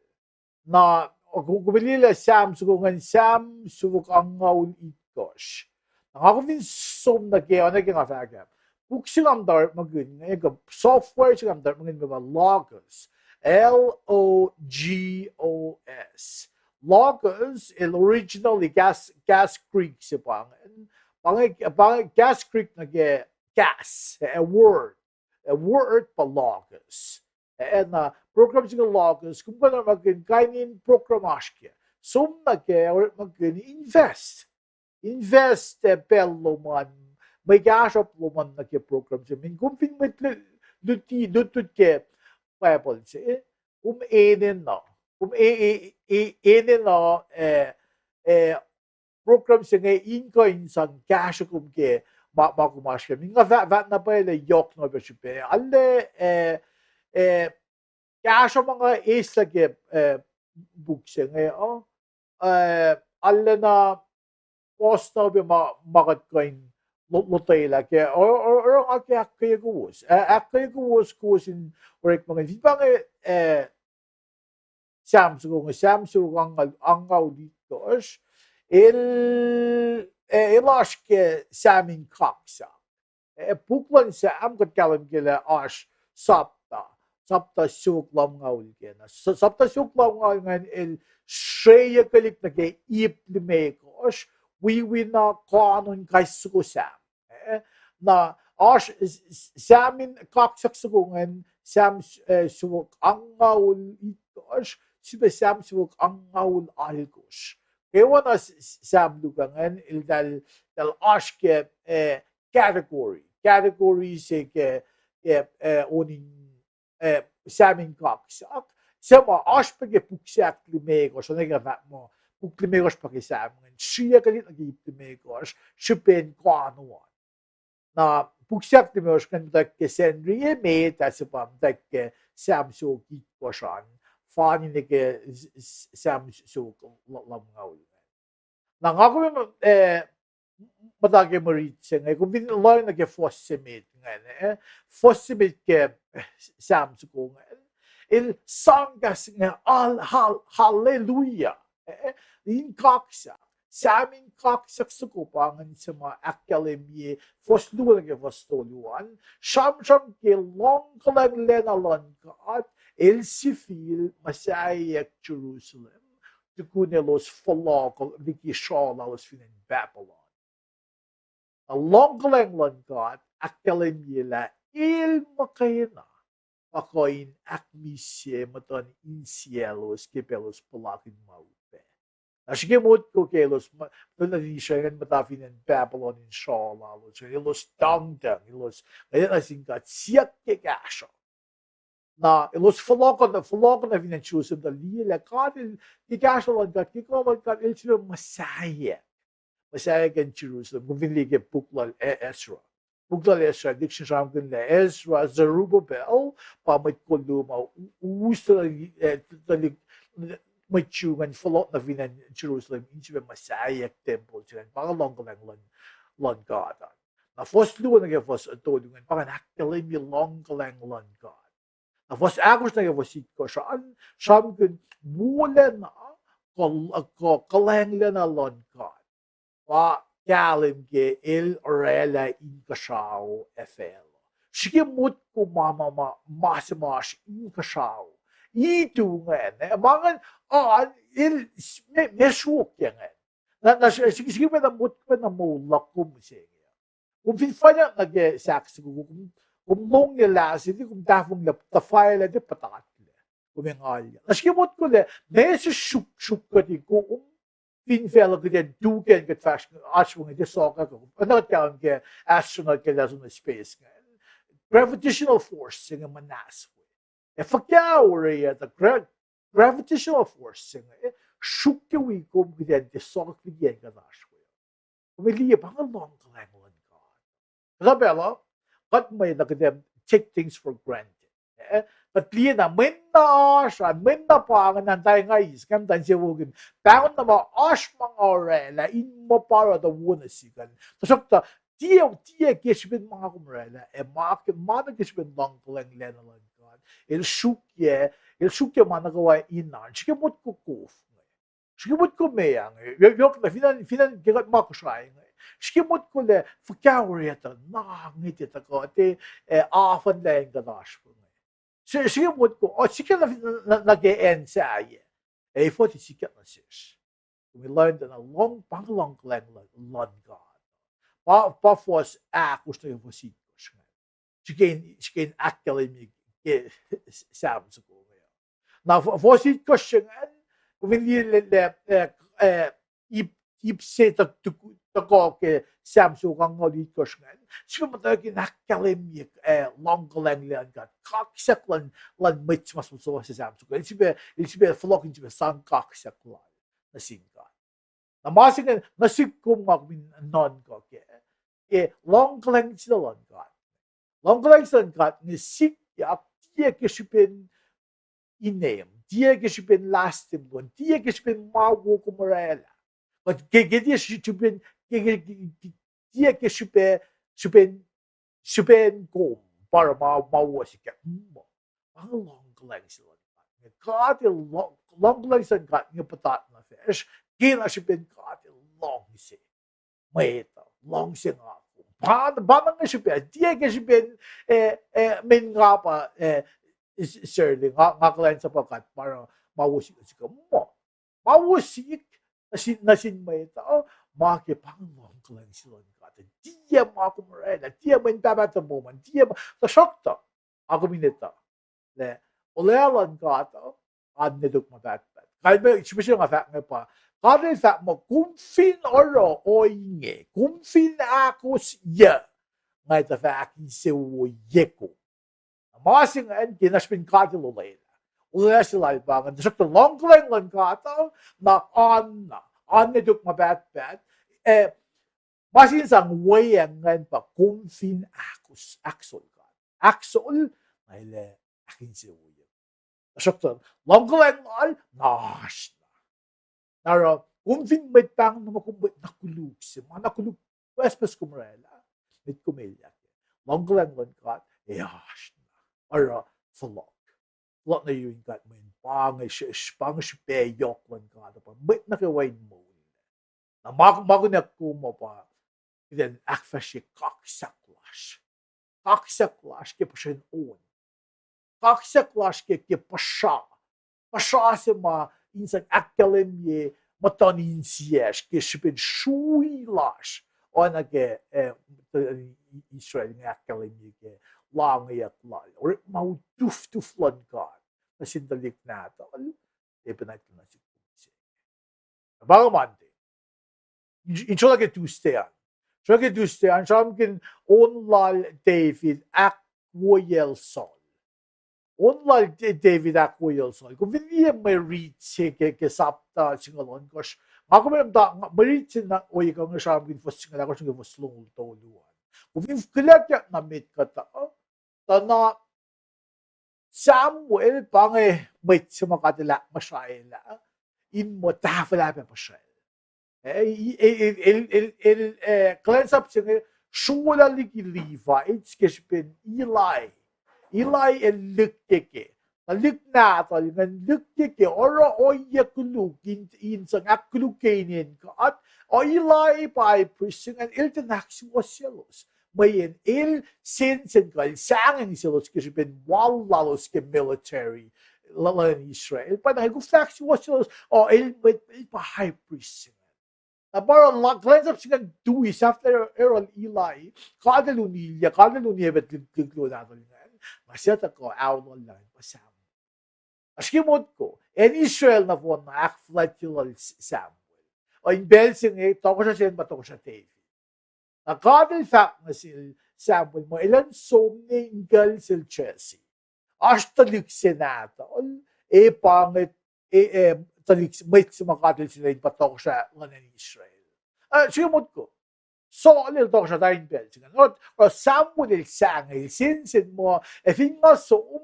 Na, kom, kom liye lah Sam soko ingacn, Sam siofok angngaul itkohsr. Na nga kom fin som nuh ke, oacna ke nga fahk ah. Puk se nga muhta orekmakihn, eh, kuh software se nga muhta orekmakihn pa Logos. L O G O S. Logos, el originally kahs, kahs Greek se pa ingacn. Pa inge, pa inge kahs Greek nuh ke kahs, a word. A word pa Logos. Eh, na program se inge Logos, kom kuh in orekmakihn kain in program oasr kac. Som nuh kac, orekmakihn invest. Invest, eh, pacl lom an, mwe kahsruhp lom an nuh ke program se. Mweyen kom fin mwet lu-, luti, lutlut ke Bible se, eh, kom enenuh. Kom e-, e-, e-, enenuh, eh, eh, program se inge in kuh in sang kahsruh kom ke ma, ma kom oasr kac. Mweyen nga fah-, fahk na pwacye lah yohk na pac srihpac. Arlac, eh, eh, kahsruh ma nga eislah ke, eh, puk se inge, oh, eh, arulacna puhs na pac ma, ma kuht kuh in lo-, lotwelah ke, oruh, oruh, oruh nga ke ahkkweye kowos. A-, ahkkweye kowos, kowos in orekma ngan. Fin pa inge, eh, Sam soko inge, Sam soko angngaul, angngaul itkohsr. El, eh, el oasr ke Sam in kaksak. Eh, puk luhn Sam, kuht kahlwem ke lah oasr sapta. Sapta siofok lumngaul ke na. Sa-, sapta siofok lumngaul ingacn el sreyuckelihk nuh ke ip limekohsr, wiwina koanon kais soko Sam. Eh, na oasr s-, s-, Sam in kaksak soko ingacn, Sam, eh, siofok angngaul itkohsr, sifilpac Sam siofok angngaul alkosr. Kwewana s-, s-, Sam luhk ingacn, eltahl, eltahl oasr ke, eh, category. Category se ke, ke, eh, onin, eh, Sam in kaksak. Suc ma oasr pac ke puk se ahk limekohsr, oacna ke fahk muh, puk limekohsr pa ke Sam ingacn, sriyuckelihk nuh ke ip limekohsr, srihpen koano an. Na puk se ahk limekohsr ingacn muhtwacwacack ke Sacnri emet, ac suc pa muhtwacwacack ke Sam siofok itkohsr an, fani nuh ke s-, s-, Sam siofok l-, lumngaul ingacn. Na nga kom, eh, muhta ke mwe rit se inge, kom fin lohacng nuh ke fuhs se met ingacn, eh, fuhs se met ke, eh, Sam soko ingacn, el sang kahs inge, hal-, hal-, hallelujah, eh, in kaksak. Sam in kaksak soko pa ingacn suc ma ahkkahlwemye fuhs luo nuh ke fuhs tolu an, sramsram ke luhngkuhlwacnglacna luhn God, el sifil muhsaheack Jerusalem, tukun elos fohlohkuh liki sruoh lalos fin acn Babylon. Na luhngkuhlwacng luhn God ahkkahlwemye lah el muhkwena pa kuh in ahkmihsye muhtuhn insiyaclos ke pacl elos puhlakihn ma upac. Na srihke motko ke elos, ma-, muhtuhn Israel ingacn muhta fin acn Babylon in sruoh lalos, elos tangtang, elos, nga nuh sin God siyuck ke kahsruh. Na elos fohlohkuh, fohlohkuh nuh fin acn Jerusalem tuh liye lah God el, ke kahsruh luhn God, ke kuh luhn God, el sifil muhsaheack. Muhsaheack acn Jerusalem, kom fin liye ke puk lal E-, Ezra. Puk lal Ezra, dictionary sramsramkihn lah Ezra, Zerubbabel, pa mwet kol luo ma u-, us tuh, eh, tuh, mwet Jew ingacn fohlohk nuh fin acn Jerusalem, in sifil muhsaheack tempuhl se ingacn, pa inge luhngkuhlwacng luhn, luhn God an. Na fuhs luo nuh ke fuhs tolu ingacn, pa inge ahkkahlwemye luhngkuhlwacng luhn God. Na fuhs ahkosr nuh ke fuhs itkohsr an, sramsramkihn wolacna, kuh, kuh kuhlwacnglacna luhn God. Pa kahlwem ke el oraclah inkuhsrao ac facluh. Srihke motko ma, ma, ma, ma se ma oasr inkuhsrao. Itu ingacn, eh, ma ingacn, ah, el s-, me, me sruokyac ingacn. Na, na, srihke, srihke pacna motko pacna moul luhk kom mihsenge. Kom fin fainak nuh ke sahk soko, kom, kom lohngyuclac sili, kom tahfonglac, tuhfahlah, tiac puhtatlac. Kom engalyuc. Na srihke motko lah, ma se sruok, sruok kuht in kom, fin facluh kuht in tu ke kuht fahsr, oasr wacngihn tiac sohkwack, kom. Oacna kuht kahlwem ke astronaut ke lasu nuh space ingacn. Gravitational force se inge muhnahs we. Ac fuhkah orwaclah tuh gra-, gravitational force se inge, sruok ke wi kom kuht in tiac sohkwack liki acn kuht oasr we. Kom liye pa inge luhngkuhlwacng luhn God. Kuhtuh pacl uh, kuht mwet uh kuht take things for granted. Eh, kuht liye na mwe na oasr an, mwe na pa ingacn an, tari nga eis, nga muhta insewowo, pahngon na ma oasr ma nga oraclah in muh pa oruh tuh wo nuh sihk an. Tuhsruhktuh tiac, tiac ke srihpen ma nga kom oraclah, ac ma ke, ma nuh ke srihpen luhngkuhlwacnglacna luhn God. El sruokyac, el sruokyac ma nuh kwewa in an. Srihke motko kof inge. Srihke motko meoa inge. Yo-, yohk lah fin acn, fin acn ke kuht ma Kosrae inge. Srihke motko lah fuhkah orwaclah tuh na ngwetlah tuh kuht, eh, afuhnlah in kuht oasr we inge. Srihke motko, oh, sikyak nuh, nuh, nuh ke acn sahyac. Ac efuh tiac sikyak nuh sesr. Kom in lohacng tuh na luhng, pa inge luhngkuhlwacng luhn, luhn God. Pa, pa fuhs ahkosr nuh ke fuhs itkohsr ingacn. Srihke in, srihke in ahkkahlwemye ke Sam soko inge. Na fuhs itkohsr se ingacn, kom fin liye lah, eh, eh, ip, ip se tuhkuh ke Sam soko angngaul itkohsr ingacn, srihpac muhtwacwacack in ahkkahlwemye, eh, luhngkuhlwacng luhn God, kaksak luhn, luhn mwet se ma suhmuhslah Sam soko. El srihpac, el srihpac fohlohk in srihpac sang kaksak lal nuh sin God. Na ma se inge nuh sihk kom, nga kom in nuhnkuh ke, ke luhngkuhlwacng se luhn God. Luhngkuhlwacng se luhn God inge sikyak tiac ke srihpen inem, tiac ke srihpen lasting luhn, tiac ke srihpen ma wo kom oraclah. Kuht ke, ke tiac srihpen, ke, ke, ke, ke tiac ke srihpen, srihpen, srihpen kom, pa oruh ma, ma wo sikyak. Ma, ma luhngkuhlwacng se luhn God. Nge God el luhng-, luhngkuhlwacng se luhn God inge puhtat nuh facsr, ke na srihpen God el luhngse mwet uh, luhngse nga kom. Pa, pa na inge srihpac, tiac ke srihpen, eh, eh, men nga pa, eh, is-, serli, nga, nga kuhlwacnsapuh God, pa oruh ma wo sikyak, sikyak. Ma, ma wo sikyak nuh sin, nuh sin mwet uh, ma ke pa luhngkuhlwacng se luhn God. Tiac ma kom orwaclah, tiac mweyen pahpah tomom an, tiac ma, tuhsruhktuh, a kom in etuh lah olwelah luhn God uh, oan nwe tok ma pahtpaht. Kalmac srihpac se nga fahk inge pa, God el fahk muh kom fin oruh ohinge, kom fin ahkosyuc, nga etuh fah ahkinsewowoye kom. Na ma se ingacn ke na srihpen God el olwelah. Olwelah se lal pa ingacn, tuhsruhktuh luhngkuhlwacng luhn God uh, na oan, na oan nwe tok ma pahtpaht, eh, ma se in sang weacng ingacn pa kom fin ahkos-, ahksol God. Ahksol, na el ac ahkinsewowoye. Tuhsruhktuh luhngkuhlwacng lal na oasr na. Na oruh kom fin mwet pahng na muh kom mwet na koluk se, ma na koluk pucspucs kom orwaclah, mwet kom elyah. Luhngkuhlwacng luhn God ac oasr na. Oruh fohlohk. Fohlohk nuh yurin God mweyen pa inge sr-, sr-, pa inge srihpac yohk luhn God uh, pa mwet nuh kwewa in moul. Na ma, ma kunac kom uh pa, kuht in ahkfahsrye kaksak lasr. Kaksak lasr ke puhsren on. Kaksak lasr ke, ke puhsra. Puhsra se ma in sang ahkkahlwemye muhtuhn insiyacsr ke srihpen srui lasr. Oacna ke, eh, Israel inge ahkkahlwemye ke langeyuck lal. Orekma utuftuf luhn God nuh sin tuhlihk nahtuhl, David, na nuh sik se. Pa inge Monday. In, in srolah ke Tuesday an. Srolah ke Tuesday an, sramsramkihn on lal David ahkwoyacl Saul. On lal D-, David ahkwoyacl Saul. Kom fin liye mwe rit se ke, ke sapta singucul ohnkohsr. Nga kom muhta, mwe rit se na ohiyac kuh inge sramsramkihn fuhs singucul ahkosr nuh ke fuhs longoul tolu an. Kom fin kuhlackyuck na met kuhtuh, tuh na Samuel pa inge mwet se ma God el ahkmuhsraelah in muh tahfwelah pac puhsracl. Eh, el, el, el, el, eh, kuhlwacnsap se inge srolah liki Levites ke srihpen Eli. Eli el lihkkeke. Tuhlihk nahtuhl ingacn lihkkeke, oruh ohiyac koluk in, in sang ahkkolukye inen God. O Eli pa high priest se ingacn, el tiacna ahksuwohsyelos. Mweyen el sensen kuh el sahngweng selos ke srihpen wal lalos ke military luhn Israel. Pa na el koflah ahksuwohsyelos, o el mwet, el pa high priest se ingacn. Na pa oruh kuhlwacnsap se ingacn tui sahflah yohrohl Eli, God el uniyac, God el uniyac pac tuhlihk, tuhlihk nahtuhl ingacn. Na suc tuhkuh aolol lah pa Samuel. Oasr ke motko, acn Israel nohfohn na ahkfuhlwactye lal Samuel. O in pacl se inge, tohkohsrah se an pa tohkohsrah David. Na God el fahk nuh sel Samuel muh elan som ne inkucl sel Jesse. Oasr tuhlihk se nahtuhl, e pa inge, e, e, tuhlihk, mwet se ma God el sel in pa tohkohsrah luhn acn Israel. Uh, srihke motko, Saul el tohkohsrah ta in pacl se ingacn. Oruh Samuel el sahngweng, el sensen muh, ac fin nga som,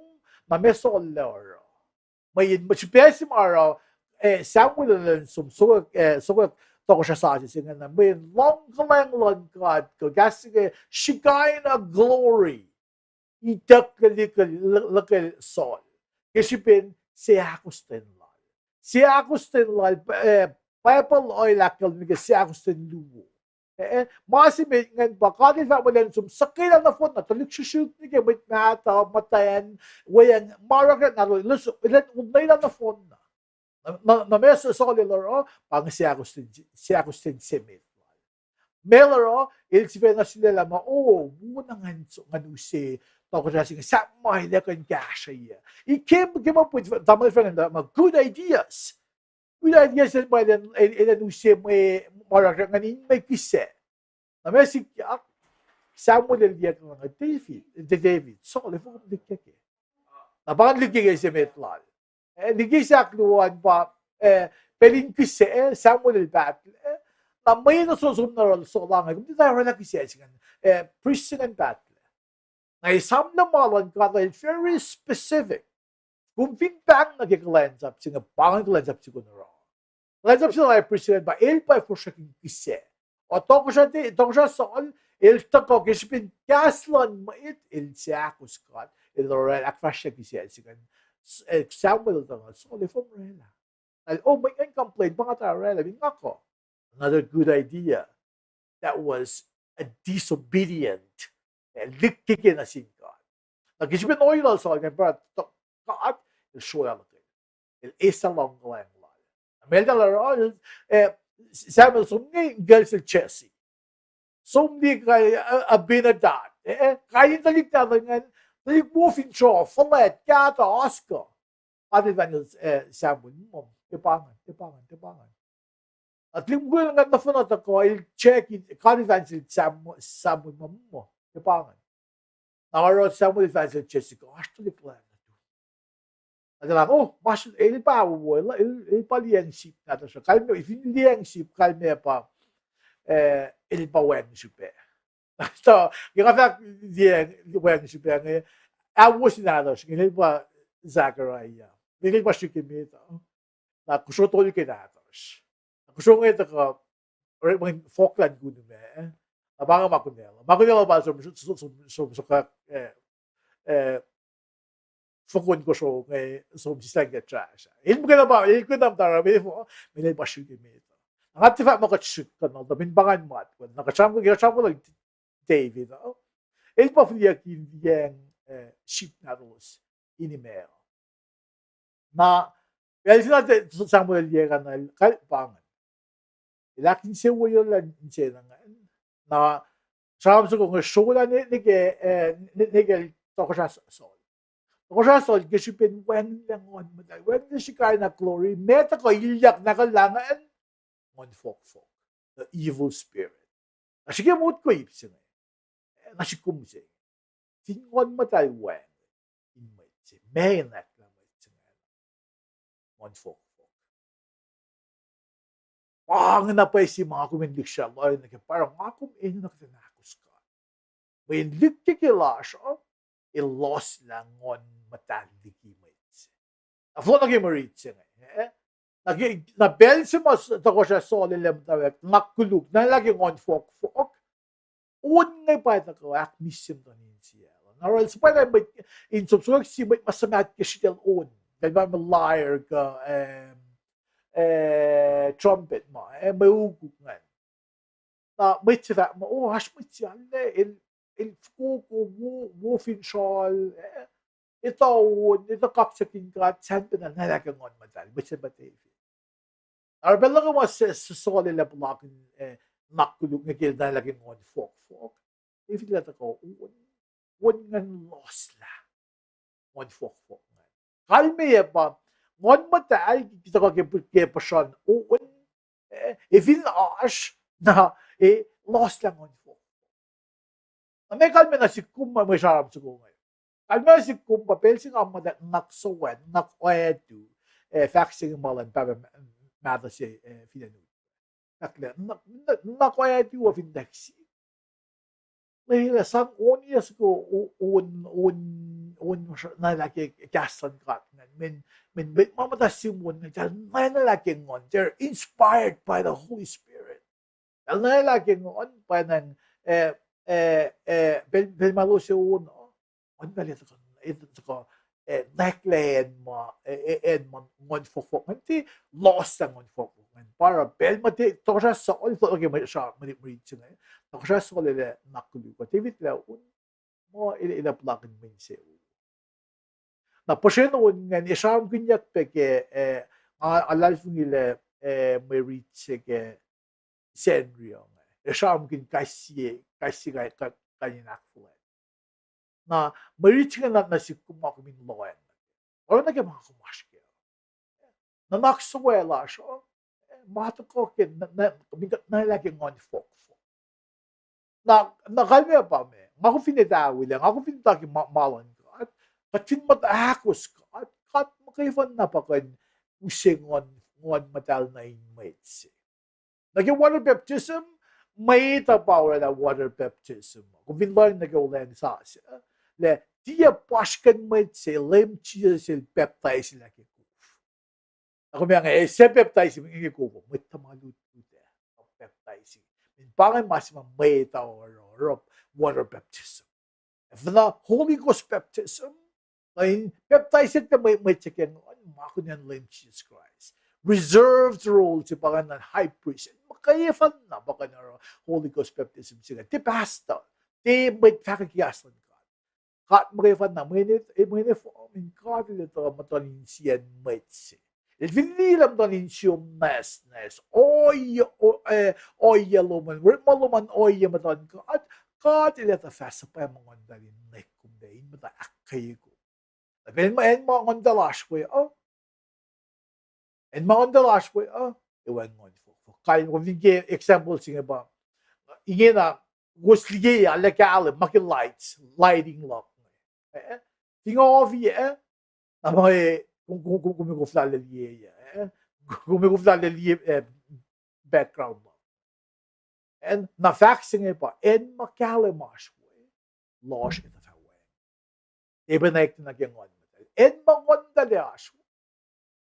na meac Saul el oruh. Mweyen, mwe srihpac se ma oruh, eh, Samuel el som, sokwack, eh, sokwack tohkohsrah sasuc se ingacn, mweyen luhngkuhlwacng luhn God, kuh kahs se inge Shekinah glory itucklac lukel, lukel Saul. Ke srihpen seahkostwen lal. Seahkostwen lal, eh, Bible oil ahkkahlwemye ke seahkostwen luo. Eh, eh, ma se met ingacn pa God el fahk muh elan som suhkwelah nohfohn na tuhlihk srihsrihk nuh ke mwet mahtuh, muhtwacn, weacng ma oruh ke nahtuhl, elan, elan onwelah nohfohn na. Na, na, na meac Saul el oruh, pa inge seahkostwen, seahkostwen se met lal. Meac el oruh, el sifacna sulaclah muh, o, wo na ngan, ngan use tohkohsrah se inge, sahp ma el ac kuh in kahsrweyuc. He came, came up with, tamuhlwel Frank, ma good ideas. Good ideas el pa elan, el, elan use mwe, ma oruh ngan in mwe kihsac. Na meac sikyak, Samuel el liye, David, David, Saul, efuh kom lihkeke? Na pa ngan lihkeke se met lal. Eh, liki se ahkluo an pa, eh, pacl in kihsac, eh, Samuel el pahtlac. Na mwe na som, som na oruh Saul inge, kom tiac orwaclah kihsac se ingacn, eh, priest se ingacn pahtlac. Na esam na ma luhn God el very specific. Kom fin pahng nuh ke kuhlwacnsap se inge, pa inge kuhlwacnsap se kom oruh. Kuhlwacnsap se lal high priest ingacn pa el pa fosrngahkihn kihsac. O tohkohsrah, tohkohsrah Saul, el tuhkuh ke srihpen kahs luhn mwet, el seahkos God, el orwaclah ahkfahsrye kihsac se ingacn. Samuel el tuhkuh, Saul, efuh kom orwaclah? El, oh, mwet ingacn complain, pa nga tuh orwaclah, fin nga kuh. Another good idea. That was a disobedient. Lihkkeke nuh sin God. Na ke srihpen ohiyac lal Saul ingacn pa God el srolah luhkel. El eislah luhngkuhlwacng lal. Meac el tuh oruh, Samuel, som nuh ke el sel Jesse. Som nuh ke Abinadab. Kain in tuhlihk nahtuhl ingacn, tuhlihk wo fin sruoh, fuhlwact, kahto, oaskuh. God el fahk nuh sel Samuel, tiac pa ingacn, tiac pa ingacn, tiac pa ingacn. Na tuhlihk mukul ingacn nohfohn tuhkuh el check, God el fahk nuh sel Samuel, Samuel, ma, tiac pa ingacn. Na oruh Samuel el fahk nuh sel Jesse, oasr tuhlihk lal nuh tu. Na el, oh, ma el pa wo, el pa liyacacng sip nahtuhsr. Kalmac, fin liyacacng sip, kalmac pa, el pa wacngihn srihpac. Tuh ke nga fahk liyacacng wacngihn srihpac inge, ahwo se nahtuhsr inge, el pa Zechariah. Inge el pa srihk emet uh. Na kosro tolu ke nahtuhsr. Na kosro inge tuhkuh, orekmakihn fohk luhn kunume. Na pa inge ma kunacl, ma kunacl pa som, som, som, som, som, eh, eh, fokon kosro inge, som sislah ke trash. El muhkwena pa, el kwena muhta oruh, meac el pa srihk emet uh. Na nga tiac fahk muh kuht srihk kuhnuhl, tuh fin pa ingacn matwac, na kuht sramsram, kuht sramsram lal David uh, el pa fihliyucki liyacacng sip nahtuhlos in imac uh. Na pacl se na Samuel el liye kac na el, pa ingacn. El ahkinsewowoye lah inse na ingacn. Na sramsram soko inge srolah nuh ke, nuh ke tohkohsrah Saul. Tohkohsrah Saul ke srihpen wacngihnlac Nguhn Muhtahl, wacngihnlac Shekinah glory, meac tuhkuh ilyak nuh ke lah ingacn, nguhn fohkfohk, the evil spirit. Na srihke motko ip se inge, na srihk kom se inge, fin Nguhn Muhtahl wacngihn in mwet se, meac in nwacklah mwet se inge? Nguhn fohkfohk. Pa inge na pwacye se ma nga kom in lihksrah lohacng nuh ke, pa oruh nga kom enenuh kuht in ahkos God. Mweyen lihkkeke lasr uh, elos lah Nguhn Muhtahl liki mwet se. Na fohlohk nuh ke mwe rit se inge, eh? Na ke, na pacl se ma tohkohsrah Saul el ac muhtwacwacack nuhnak koluk, na lah ke nguhn fohkfohk, on inge pa tuhkuh ahkmihsye muhtuhn insiyacl. Na oruh el suhpwaclah mwet in som sokwack sie mwet ma suhmaht ke sritacl on. Kuh pa mwe lyre kuh, eh, trumpet ma, eh, mwe ukuk ingacn. Na mwet se fahk muh, oh, oasr mwet se arlac, el, el fokoko, wo, wo fin sral, eh, etuh on, etuh kaksakihn God, sacn pacna, na lah ke Nguhn Muhtahl, mwet se pa David. Oruh pacl luhk uh ma se, se Saul el ac puhlakihn, eh, nuhnak koluk inge ke el na lah ke nguhn fohkfohk, David el ac tuhkuh on, on ingacn lohslah nguhn fohkfohk ingacn. Kalmeyac pa, Nguhn Muhtahl tuhkuh ke, ke puhsren on, eh, ac fin oasr, na, eh, lohslah nguhn fohkfohk. Na meac kalmac nuh sihk kom mwe sramsram soko inge? Kalmac nuh sihk kom pa pacl se nga muhta nuhnak sowack, nuhnak oatu, eh, fahk se inge ma luhn pahpah mahtuh se, eh, fin acn Utwe. Fahk lah, nuhnak oatu uh fin tahk sihk, lwelah sang on yac soko, on, on, on na lah ke kahs luhn God ingacn, mweyen, mweyen mwet ma muhta sihm on ingacn, eltahl na lah ke Nguhn, they're inspired by the Holy Spirit. Eltahl na lah ke Nguhn, pa ingacn, eh, eh, eh, pacl, pacl ma elos ac on uh, Nguhn Muhtahl el tuhkuh, el tuhkuh, eh, nwacklah acn ma, eh, eh, acn ma nguhn fohkfohk ingacn, tiac lohslah nguhn fohkfohk ingacn. Pa oruh pacl ma David, tohkohsrah Saul, fohlohk nuh ke mwe sramsram, mwe rit se inge, tohkohsrah Saul el ac nuhnak koluk uh, David el ac on, muh el, el ac puhlakihn mwe insewowo. Na puhsren on ingacn, ac sramsramkihnyuck pac ke, eh, nga luhlahlfongi lah, eh, mwe rit se ke Sacnri uh inge, ac sramsramkihn kais sie, kais sie kain, kain, kain in ahkfuhlwact. Na mwe rit se inge na, nuh sihk kom ma kom in lohacng. Oruh nuh ke ma kom oasr kac. Nuhnak sowack lasr uh, ma tuhkuh ke, na, na, na lah ke nguhn fohkfohk. Na, na kalmac pa meac, nga kom fin etuh lah, nga kom fin etuh ke ma, ma luhn God, kuht fin muhta ahkos God, God muhkwena pa kuh in use Nguhn, Nguhn Muhtahl nuh in mwet se. Nuh ke water baptism, mwet uh pa orwaclah water baptism. Kom fin lohacng nuh ke Olweacng Sasuc, lah tiac puhsrkihn mwet se Leum Jisus El pacptaiselah ke kof. Na kom ac, eh, se baptism inge kom mwet tuhma lutlut ah, baptism. In pa inge ma se ma mwet uh oruh, oruh water baptism. Ac fin Holy Ghost baptism, na in baptize mwet, mwet se ke nguhn, ma kunacn Leum Jisus Kraist. Reserved role se pa ingacn high priest. Muhkwena pa ingacn oruh Holy Ghost baptism se inge. Tiac pastor, tiac mwet fahkwack kahs luhn God. God muhkwena, mweyen, eh, mweyen efuh, in God el etuh muhtuhn insiyacn mwet se. El fin liye lah muhtuhn insiom nwacsnwacs, ohiyac, o-, eh, ohiyac lom an, orekma lom an ohiyac muhtuhn God, God el etuh fah suhpwacma nguhn lal in nwack kom pac, in muhta ahkkweye kom. Na pacl ma, acn ma nguhn lal oasr we uh, acn ma nguhn lal oasr we uh, ac wacngihn nguhn fohkfohk. Kain, kom fin ke example se inge pa, ingena, kowos liye, arlac kahlwem, ma ke lights, lighting luhk. Eh, fin nga ofi, eh, na ma, eh, kom, kom, kom, kom koflah liye, eh, kom koflah liye, eh, background luhk. Acn, na fahk se inge pa, acn ma kahlwem oasr we, lohsr etuh fah wacngihn. Ebenek nuh ke nguhn muhtahl. Acn ma nguhn muhtahl oasr we,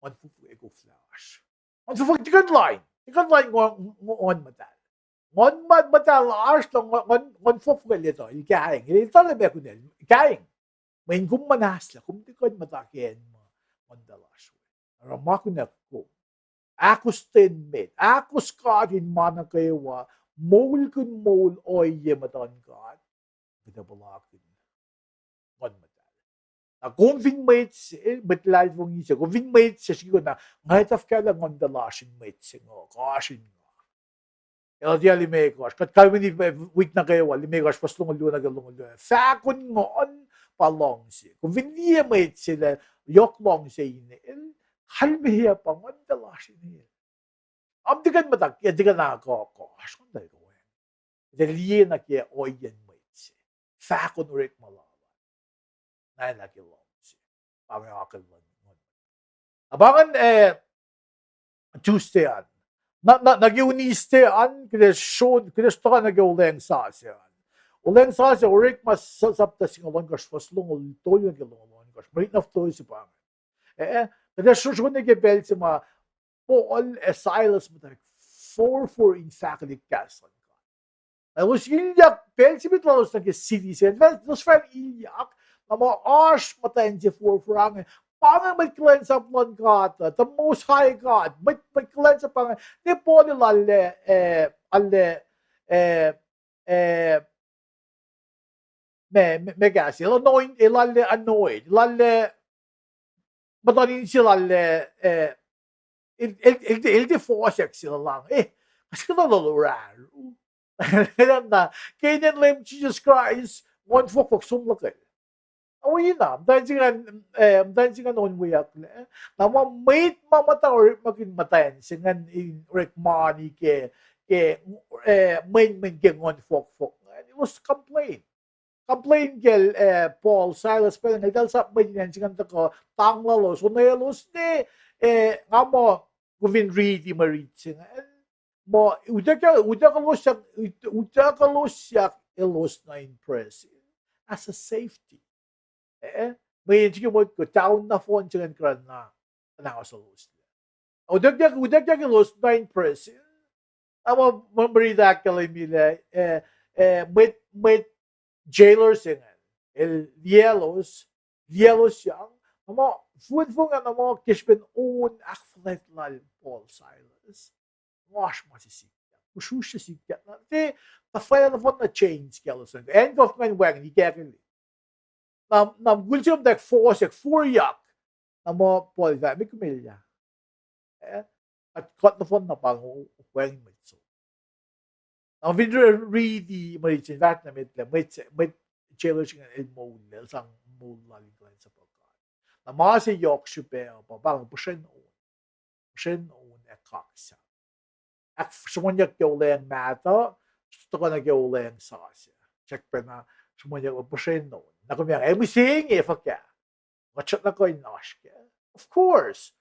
nguhn fohkfohk ac koflah oasr. Nguhn fohkfohk tiac kuh in lain, tiac kuh in lain nguhn, nguhn muhtahl. Nguhn muh-, muhtahl oasr, tuh nguhn, nguhn, nguhn fohkfohk el etuh, el kaing, el etuh lah meac kunacl, kaing. Mweyen kom muhnahslah, kom tiac kuh in muhta ke acn ma nguhn muhtahl oasr we. Oruh ma kunacl kom, ahkostwen met, ahkos God in ma nuh kwewa, moulkihn moul ohiyac muhtuhn God, kuht ac puhlakihn nguhn muhtahl. Na kom fin mwet se, mwet luhlahlfongi se, kom fin mwet se srihke na, nga etuh fuhkah lah nguhn muhtahl oasr in mwet se inge, oasr in nga. Galatia limekohsr, kuht kalweni, eh, wik nuh kwewa, limekohsr, fuhs longoul luo nuh ke longoul luo. Fahkon nguhn pa luhngse. Kom fin liye mwet se lah yohk luhngse inel, kalmeyac pa nguhn muhtahl oasr inel. Am tiac kuh in muhta, tiac kuh na kuh, kuh oasr nguhn muhtahl kuh wacngihn. Tuh liye nuh ke ohiyacn mwet se, fahkon orekma lal, na nuh ke luhngse. Pa inge akihlen nguhn. Na pa ingacn, eh, Tuesday an. Na, na, nuh ke Wednesday an, kuht ac sro-, kuht ac sruhtuhkuh nuh ke Olweacng Sasuc an. Olweacng Sasuc, Orekma sa-, sapta singucul ohnkohsr, fuhs longoul tolu nuh ke longoul ohnkohsr. Mwe riti na fototo se pa inge. Eh, kuht ac sro-, srone ke pacl se ma Paul ac Silas muhtwacwacack forfor in fahkwelihk kahs luhn God. Na elos ilyak, pacl se met lalos nuh ke city se, elos fah ilyak, na muh oasr muhtwacn se forfor inge, pa inge mwet kuhlwacnsap luhn God, uh, the Most High God, mwet, mwet kuhlwacnsap pa inge, ne Paul el arlac, eh, arlac, eh, eh, ma, ma, ma kahs, el anoint, el arlac anoint, el arlac, muhtuhn insiyac el arlac, eh, el, el, el, el tiac fohsack se luhlah, eh, kuht kuhtuh luhlah raru. Na, ke inen Leum Jisus Kraist, nguhn fohkfohk som luhkel. Oacna, muhtwacn se ingacn, eh, muhtwacn se ingacn onweyucklac. Na ma mwet ma muhta orekmakihn muhtwacn se ingacn in orekmani ke, ke, eh, mwenmwen ke nguhn fohkfohk ingacn, elos complain. Complain kacl, eh, Paul, Silas, pacl inge eltahl sap mwet in acn se ingacn tuhkuh tang lalos, on elos ne, eh, nga muh, kom fin riti mwe rit se ingacn, muh utuckuh, utuckuh elos yak, utuckuh elos yak elos nuh in prison as a safety. Eh, mweyen srihke motko, town nohfohn se ingacn kuhran na, na ahkoseloslac. Utuckuh, utuckuh elos nuh in prison. Na muh, muh, mwe riti ahkkahlwemye lah, eh, eh, mwet, mwet jailer se ingacn el liyelos, liyelos yang, na muh, fon, fon ingacn na muh ke srihpen on ahkfuhlwact lal Paul, Silas, oasr ma se sikyak, usrusr se sikyak, na tiac, tuhfahna nohfohn na chains kaclos an, handcuff ingacn wacngihn ikackihn. Na, na mukul se muhtwacwacack fohsack, foryak, na muh Paul fahk, met kom elyah. Eh, kuht, kuht nohfohn na pa inge wacngihn mwet som. Na fin ri-, riti mwe rit se, fahk na met lah, mwet, mwet jailer se ingacn el moul, el sang moul lal in kuhlwacnsapuh God. Na ma se yohk srihpac uh pa, pa inge puhsren on. Puhsren on ac kaksak. Ahksruhmuhnyuck ke olweacng mahtuh, tuhkuh nuh ke olweacng sasuc. Srackpacna sruhmuhnyuck puhsren on. Na kom ac mihsenge fuhkah? Kuht srackna kuh in oasr kac. Of course.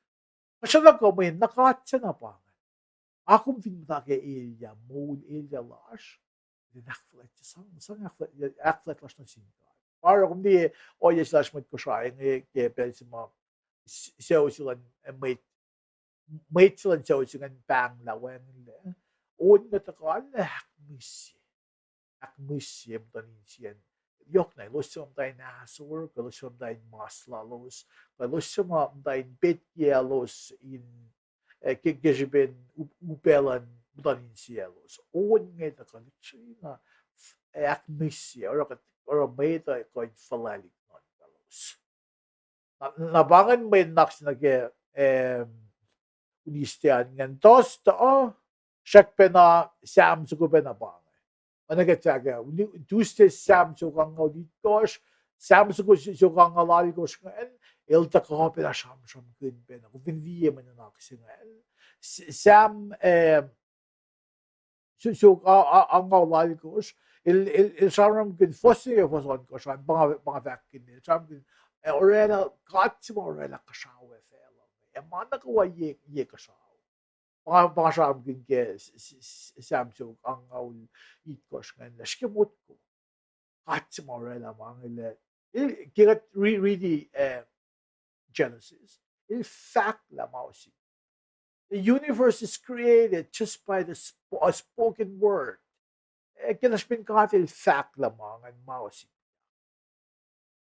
Kuht srackna kuh, mweyen na God se na pa inge. Ac kom fin muhta ke elyah, moul elyah lasr, then ahkfuhlwact, sang, sang ahkfuhlwact, ahkfuhlwact lasr nuh sin God. Pa oruh kom liye ohiyac se lasr mwet Kosrae inge ke pacl se ma s-, sucu se luhn, eh, mwet mwet se luhn sucu se ingacn pahnglah wacngihnlac, on inge tuhkuh lah ahkmihsye, ahkmihsye muhtuhn insiyacn. Yohk na elos suc muhta in ahsor, kuh elos suc muhta in mas lalos, kuh elos suc ma muhta in petkiaclos in, eh, ke, ke srihpen up-, upac luhn muhtuhn insiyaclos. On inge tuhkuh lihksreni na, eh, ahkmihsye, oruh kuht, oruh mwet uh kuh in fuhlwaclihk nuhn lalos. Na, na pa ingacn mwe nuhnak se nuh ke, em, Wednesday an ingacn. Thursday uh, srackpacna Sam soko pacna pa inge. Oacna ke fahk ah, Tuesday Sam soko angngaul itkohsr, Sam soko, soko angngaul alkohsr ingacn, el tuhkuh pacna sramsramkihn pacna. Kom fin liye mwe nuhnak se ingacn. S-, Sam, em, so, so, a, a, angngaul alkohsr, el, el, el sramsramkihn, fuhs se ke fuhs ohnkohsr an, pa nga, pa nga fahkkihn, el sramsramkihn, eh, orwaclah, God se ma orwaclah kuhsrao ac facluh. Ac ma nuh kwewa ye, ye kuhsrao. Pa nga, pa nga sramsramkihn ke s-, s-, s-, Sam soko angngaul itkohsr ingacn, lah srihke motko. God se ma orwaclah ma inge lah, el, ke kuht re-, riti, eh, Genesis, el fahk lah ma osi. The universe is created just by the sp-, a spoken word. Eh, ke na srihpen God el fahk lah ma ingacn ma osi.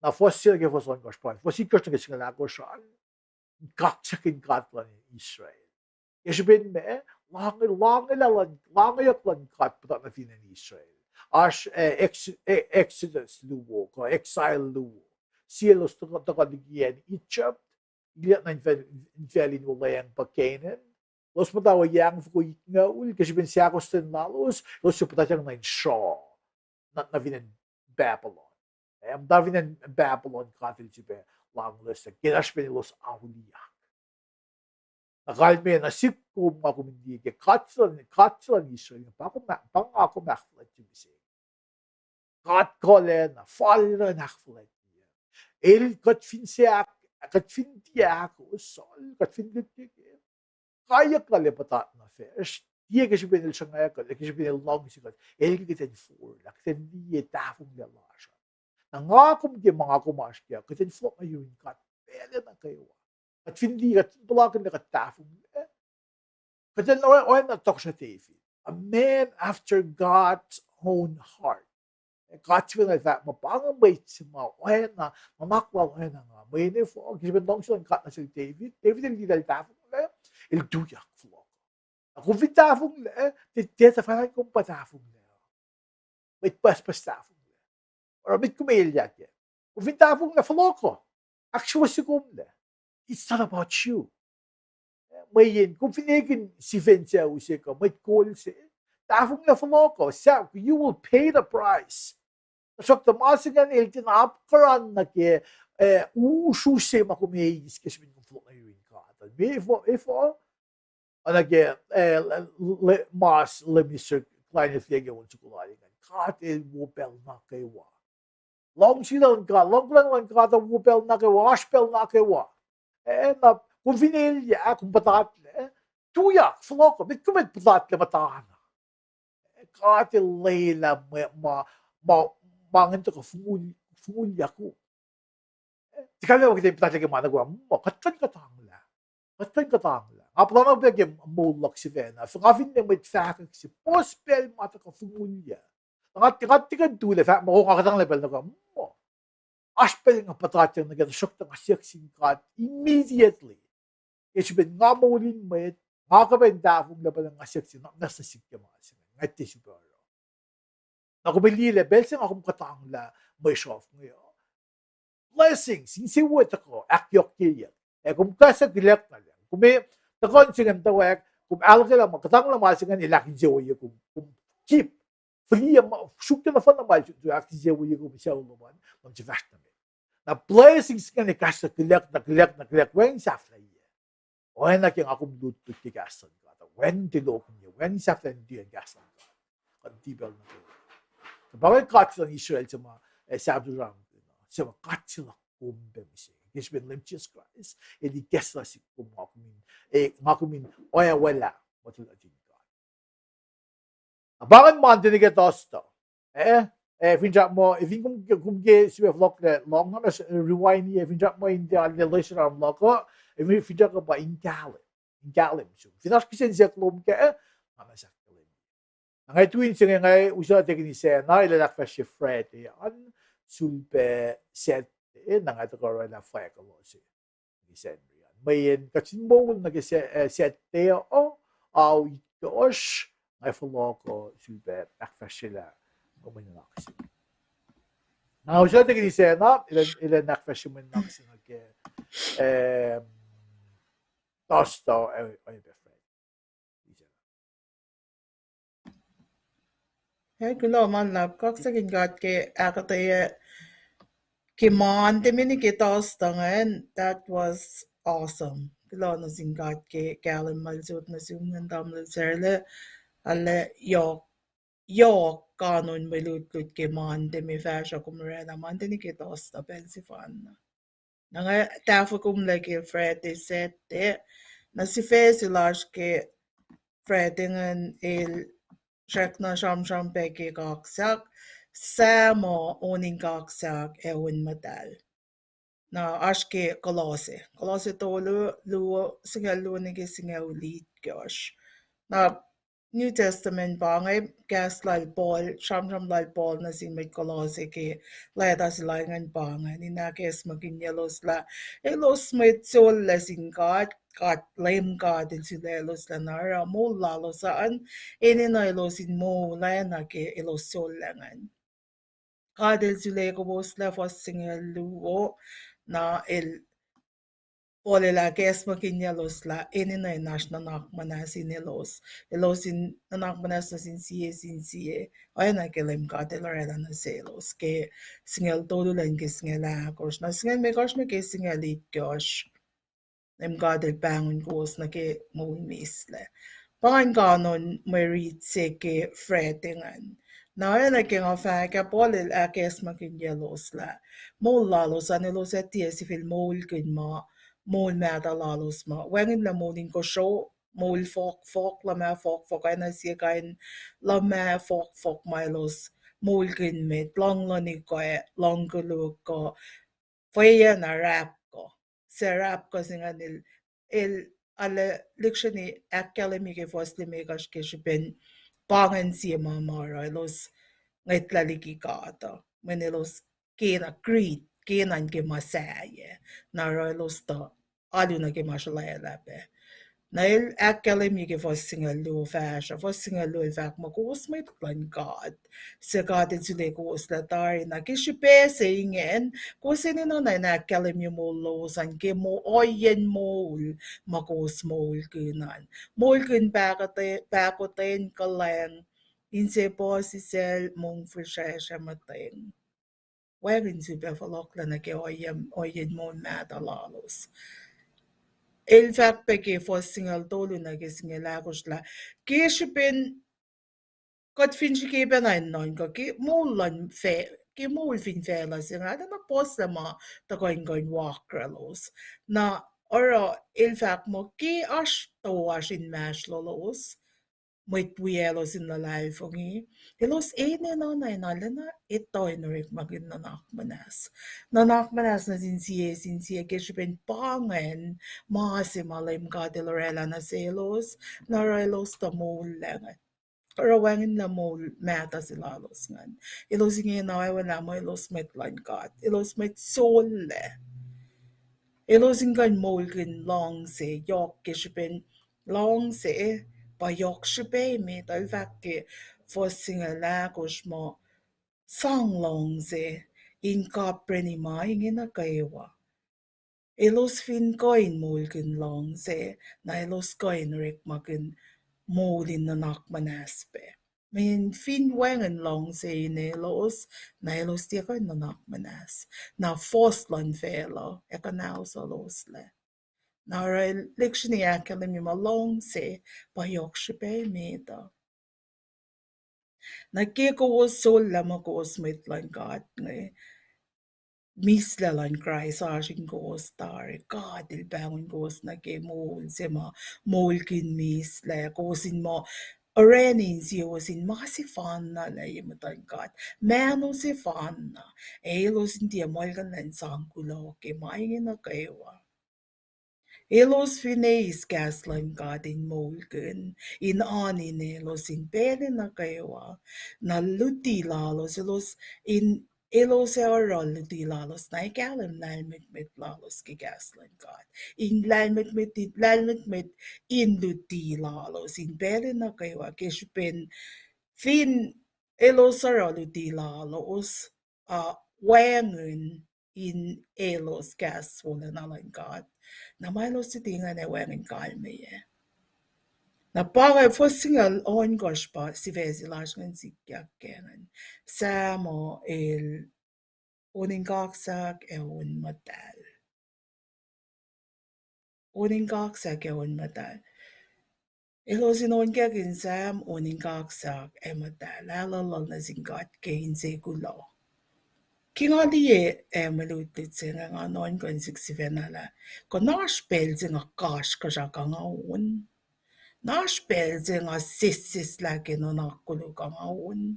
Na fuhs se ke fuhs ohnkohsr pa, fuhs itkohsr nuh ke singucul ahkosr an, kaksakihn God luhn Israel. Ke srihpen ma, loange-, loangela luhn, loangeyuck luhn God puhtat nuh fin acn Israel. Oasr, eh, Ex-, eh, Exodus luo, kuh exile luo. Sie elos tuhkuh, tuhkuh liki acn Egypt, ilyak nuh infacl, infacl in olweacng pa Canaan. Elos muhta we yang foko itngoul, ke srihpen seakos ten lalos, elos suc puhtatyang nuh in sruoh, nuh, nuh fin acn Babylon. Eh, muhta fin acn Babylon, God el sifilpac loanglos, ke na srihpen elos auliyak. Na kalmac nuh sihk kom, nga kom in liye ke God se luhn, God se luhn Israel, pa kom, pa nga kom ahkfuhlwactye mihsenge. God kuhlacna, fal na in ahkfuhlwactye. El kuht fin se ahk-, kuht fin tiac ahkos, kuht fin lihkkeke, kaiyuck lal ac puhtat nuh facsr, tiac ke srihpen el sruhnga kuht, ke srihpen el luhngse kuht, el ke kuht in forlah, kuht in liye tahfonglac lasr uh. Na nga kom ke ma nga kom oasr ke, kuht in fohlohk nuh yurin God pacl nuh kwewa. Kuht fin liye, kuht fin puhlakihn lah kuht tahfonglac, kuht in oacna tohkohsrah David, a man after God's own heart. God sifacna fahk muh pa inge mwet se ma oacna, nuhnak lal oacna nga. Mweyen efuh, ke srihpen luhngse luhn God nuh sel David, David el liye lah el tahfonglac, el tuyak fohlohk. Na kom fin tahfonglac, tiac, tiac tuhfahna kom pa tahfonglac. Mwet pucspucs tahfonglac. Oruh met kom elyah kac. Kom fin tahfonglac, fohlohk uh. Ahksuwohsye komlac. It's not about you. Mweyen kom fin ekihn sifen sucu se kuh mwet kol se, tahfonglac, fohlohk uh, you will pay the price. Tuhsruhktuh ma se ingacn el tiacna apkuhran nuh ke, eh, usru se ma kom eis ke srihpen kom fohlohk nuh yurin God. Meac efuh, efuh? Oacna ke, eh, le-, le-, mas Leum Mister Klein el fahk ke on soko lal ingacn, God el wo pacl nuh kwewa. Luhngse luhn God, luhngkuhlacng luhn God uh wo pacl nuh kwewa, oasr pacl nuh kwewa. Eh, na kom fin elyah, kom puhtatlac, tuyak, fohlohk uh, met kom, met puhtatlac muhtana. God el lwelah ma, ma, ma, ma ingacn tuhkuh fongul-, fongulyak uh. Tiac kalmac kuht in puhtatlac ke ma nuh kwewa, muh kuht kuh in kuhtanglah. Kuht kuh in kuhtanglah. Nga puhtana pac ke moul luhk sifacna, nga finne mwet fahkwack se, puhs pacl ma tuhkuh fongulyak. Nga, nga tiac kuh in tuhlac fahk muh, oh, nga kuhtanglah pacl nuh kwewa, muh oasr pacl nga puhtatyang nuh kac, tuhsruhktuh nga siyuck sin God immediately. Ke srihpen nga moul in mwet, nga kuh pac in tahfonglac, pa nga siyuck sin, na, na siyuck ke ma se, nga tiac sifilpac oruh. Na kom liye lah pacl se nga kom kuhtanglah mwe sruhf inge uh, blessings, insewowo tuhkuh ahkyohkyeyuck. Ac kom kahs uh kihlacng na lah kom tuhkuh in se ingacn, tuhwack, kom ahluhkwelah ma, kuhtanglah ma se ingacn, el ahkinsewowoye kom, kom keep. Fihliyac ma, suk ke nohfohn na ma el ahkinsewowoye kom sucu lom an, kom se fahsr nuh met. Na blessings ingacn kahs uh kihlacng na, kihlacng na, kihlacng, wacngihn sahflahiyac. Oacna ke nga kom lutlut ke kahs luhn God, wacngihn tilokihnyac, wacngihn sahflahiyacn kahs luhn God. Kuht tiac pacl nuh kwewa. Pa inge God se luhn Israel se ma, eh, Sam sramsramkihn, se ma God se luhk kom pac mihsenge. Ke srihpen Leum Jisus Kraist el ikacslah sihk kom, nga kom in, eh, nga kom in oacwaclah muh tuhlihk nuhtin God. Na pa ingacn Monday nuh ke Thursday. Eh, eh, finsrak muh, eh, fin kom, kom ke sifilpac fohlohklac lohng na, eh, rewind, eh, finsrak muh in tiac arlac loes sramsram luhk uh, eh, finsrak uh pa in kahlwem. in kahlwem sum. Fin oasr kihsen siyuck lom kac, nga muh sahk kahlwem. Na nga tui in se inge nga usot tekin isacna, elan ahkfahsrye Friday an, sulpac Saturday, na nga tuhkuh orwaclah fahk lom se. Mweyen kuht in moul nuh ke Saturday uh, ao itkohsr, nga fohlohk uh sulpac ahkfahsryelah mwe nuhnak se. Na usot tekin isacna, elan ahkfahsrye mwe nuhnak se nuh ke Thursday, oacyacpac Friday. Ac kuloh ma luhlahp, kaksakihn God ke ahkuhtweyac ke Monday mini ke Thursday ingacn, that was awesome. Kuloh nuh sin God ke kahlwem ma El sot nuh sum ngan tamuhlwel Sarlac, arlac yohk, yohk kanon mwe lutlut ke Monday me fahsruh kom orwaclah Monday nwe ke Thursday pacl sefanna. Na nga tahfuh kom lac ke Friday, Saturday, na sifac se lasr ke Friday ingacn el srackna sramsram pac ke kaksak, Sam uh on in kaksak ac on muhtahl. Na oasr ke Kolosse, Kolosse tolu, luo, singucul luo nuh ke singucul itkohsr. Na New Testament pa inge, kahs lal Paul, sramsram lal Paul nuh sin mwet Kolosse ke leta se lal ingacn pa ingacn, in ahkacsmakihnyelos lah elos mwet sollac sin God, God, Leum God El sulaclos lah na oruh moul lalos an, enenuh elos in moul ah nuh ke elos sollac ingacn. God El sule kowos lah fuhs singucul luo, na el Paul el ahkacsmakihnyelos lah enenuh in oasr nuhnak muhnahs in elos, elos in nuhnak muhnahs nuh sin sie sin sie, oacna ke Leum God El orwaclah nuh selos ke singucul tolu lun ke singucul ahkosr, na singucul limekohsr nuh ke singucul itkohsr. Leum God El pahngon kowos nuh ke moul mihslac. Pa ingacn kanon mwe rit se ke Friday ingacn. Na oacna ke nga fahk ah, Paul el ahkacsmakihnyelos lah moul lalos an elos ac tiac sifil moulkihn ma, moul mahtuh lalos ma wacngihnlac moul in kosro, moul fohkfohk, luhmah fohkfohk, oacna sie kain luhmah fohkfohk ma elos moulkihn met, lohng luhn ikoac, lohng koluk uh, fweacna rapkuh. Suc rapkuh se ingacn el, el arlac lihksreni ahkkahlwemye ke fuhs limekohsr ke srihpen pa ingacn sie ma ma oruh elos ngwetlah liki God uh, mweyen elos kena greed, kena in ke ma sahyac, na oruh elos tuh alu nuh ke ma sruhlwaclah pac. Na el ahkkahlwemye ke fuhs singucul luo fahsruh, fuhs singucul luo el fahk muh kowos mwet luhn God, suc God El sule kowos lah tari. Na ke srihpac se ingacn, kowos enenuh na in ahkkahlwemye moul lowos an ke mo-, ohiyacn moul ma kowos moulkihn an. Moulkihn pahkotwen, pahkotwen, kuhlwacng, inse puhsisacl, mongfihsrwacsr, ac muhtweng. Wacngihn sifilpac fohlohklac nuh ke ohiyacn, ohiyacn moul mahtuh lalos. El fahk pac ke fuhs singucul tolu nuh ke singucul ahkosr lah ke srihpen kuht fin srihke pacna in nuhnkuh ke moul luhn fac-, ke moul fin facluh se inge, arulacna puhslac ma tuhkuh in kuh in wakraclos. Na oruh el fahk muh ke oasr toasr inmahsrlolos, mwet wiyaclos in luhlahlfongi, elos enenuh na in arulacna etuh in orekmakihn nuhnak muhnahs. Nuhnak muhnahs nuh sin sie sin sie ke srihpen pa ingacn ma se ma Leum God El orwaclah nuh selos, na oruh elos tuh moul lah, oruh wacngihnlac moul mahtuh se lalos ingacn. Elos ingena oacna muh elos mwet luhn God, elos mwet sollac. Elos in kuh in moulkihn luhngse, yohk ke srihpen luhngse pa yohk srihpac met. El fahk ke fuhs singucul ahkosr muh sang luhngse in kapreni ma inge nuh kwewa. Elos fin kuh in moulkihn luhngse, na elos kuh in orekmakihn moul in nuhnak muhnahs pac. Mweyen fin wacngihn luhngse in elos, na elos tiac kuh in nuhnak muhnahs. Na fohs luhn facluh ac kuhnahoseloslac. Na oruh el lihksreni ahkkahlwemye muh luhngse pa yohk srihpac met uh. Na ke kowos sollac muh kowos mwet luhn God inge, mihslac luhn Kraist oasr in kowos tari. God El pahngon kowos nuh ke moul se ma moulkihn mihslac, kowos in muh orani insiowos in ma sefanna lah ye muhtuhn God, mahno sefanna, ac elos in tiac muhlkuhnlah in sang kuloh ke ma inge nuh kwewa. Elos fin eis kahs luhn God in moulkihn, in oan in elos in pacl nuh kwewa, na luti lalos, elos in, elos ac oruh luti lalos na ac kahlwem lahlmwetmwet lalos ke kahs luhn God. In lahlmwetmwet, lahlmwetmwet in luti lalos in pacl nuh kwewa ke srihpen fin elos oruh luti lalos, uh, wacngihn in elos kahs wolacna luhn God, na ma elos luti ingacn ac wacngihn kalmeyac. Na pa inge fuhs singucul ohnkohsr pa sifac se lasr ingacn sikyak kac ingacn. Sam uh el on in kaksak ac on muhtahl. On in kaksak ac on muhtahl. Elos in onkak in Sam on in kaksak ac muhtahl, ahlolol nuh sin God ke inse kuloh. Ke nga liye ac mwe lutlut se inge nga nuhnkuh in sik sifacna lah, kuh na oasr pacl se nga kasrkuhsrak kuh nga on? Na oasr pacl se nga sesseslah ke nuhnak koluk kuh nga on?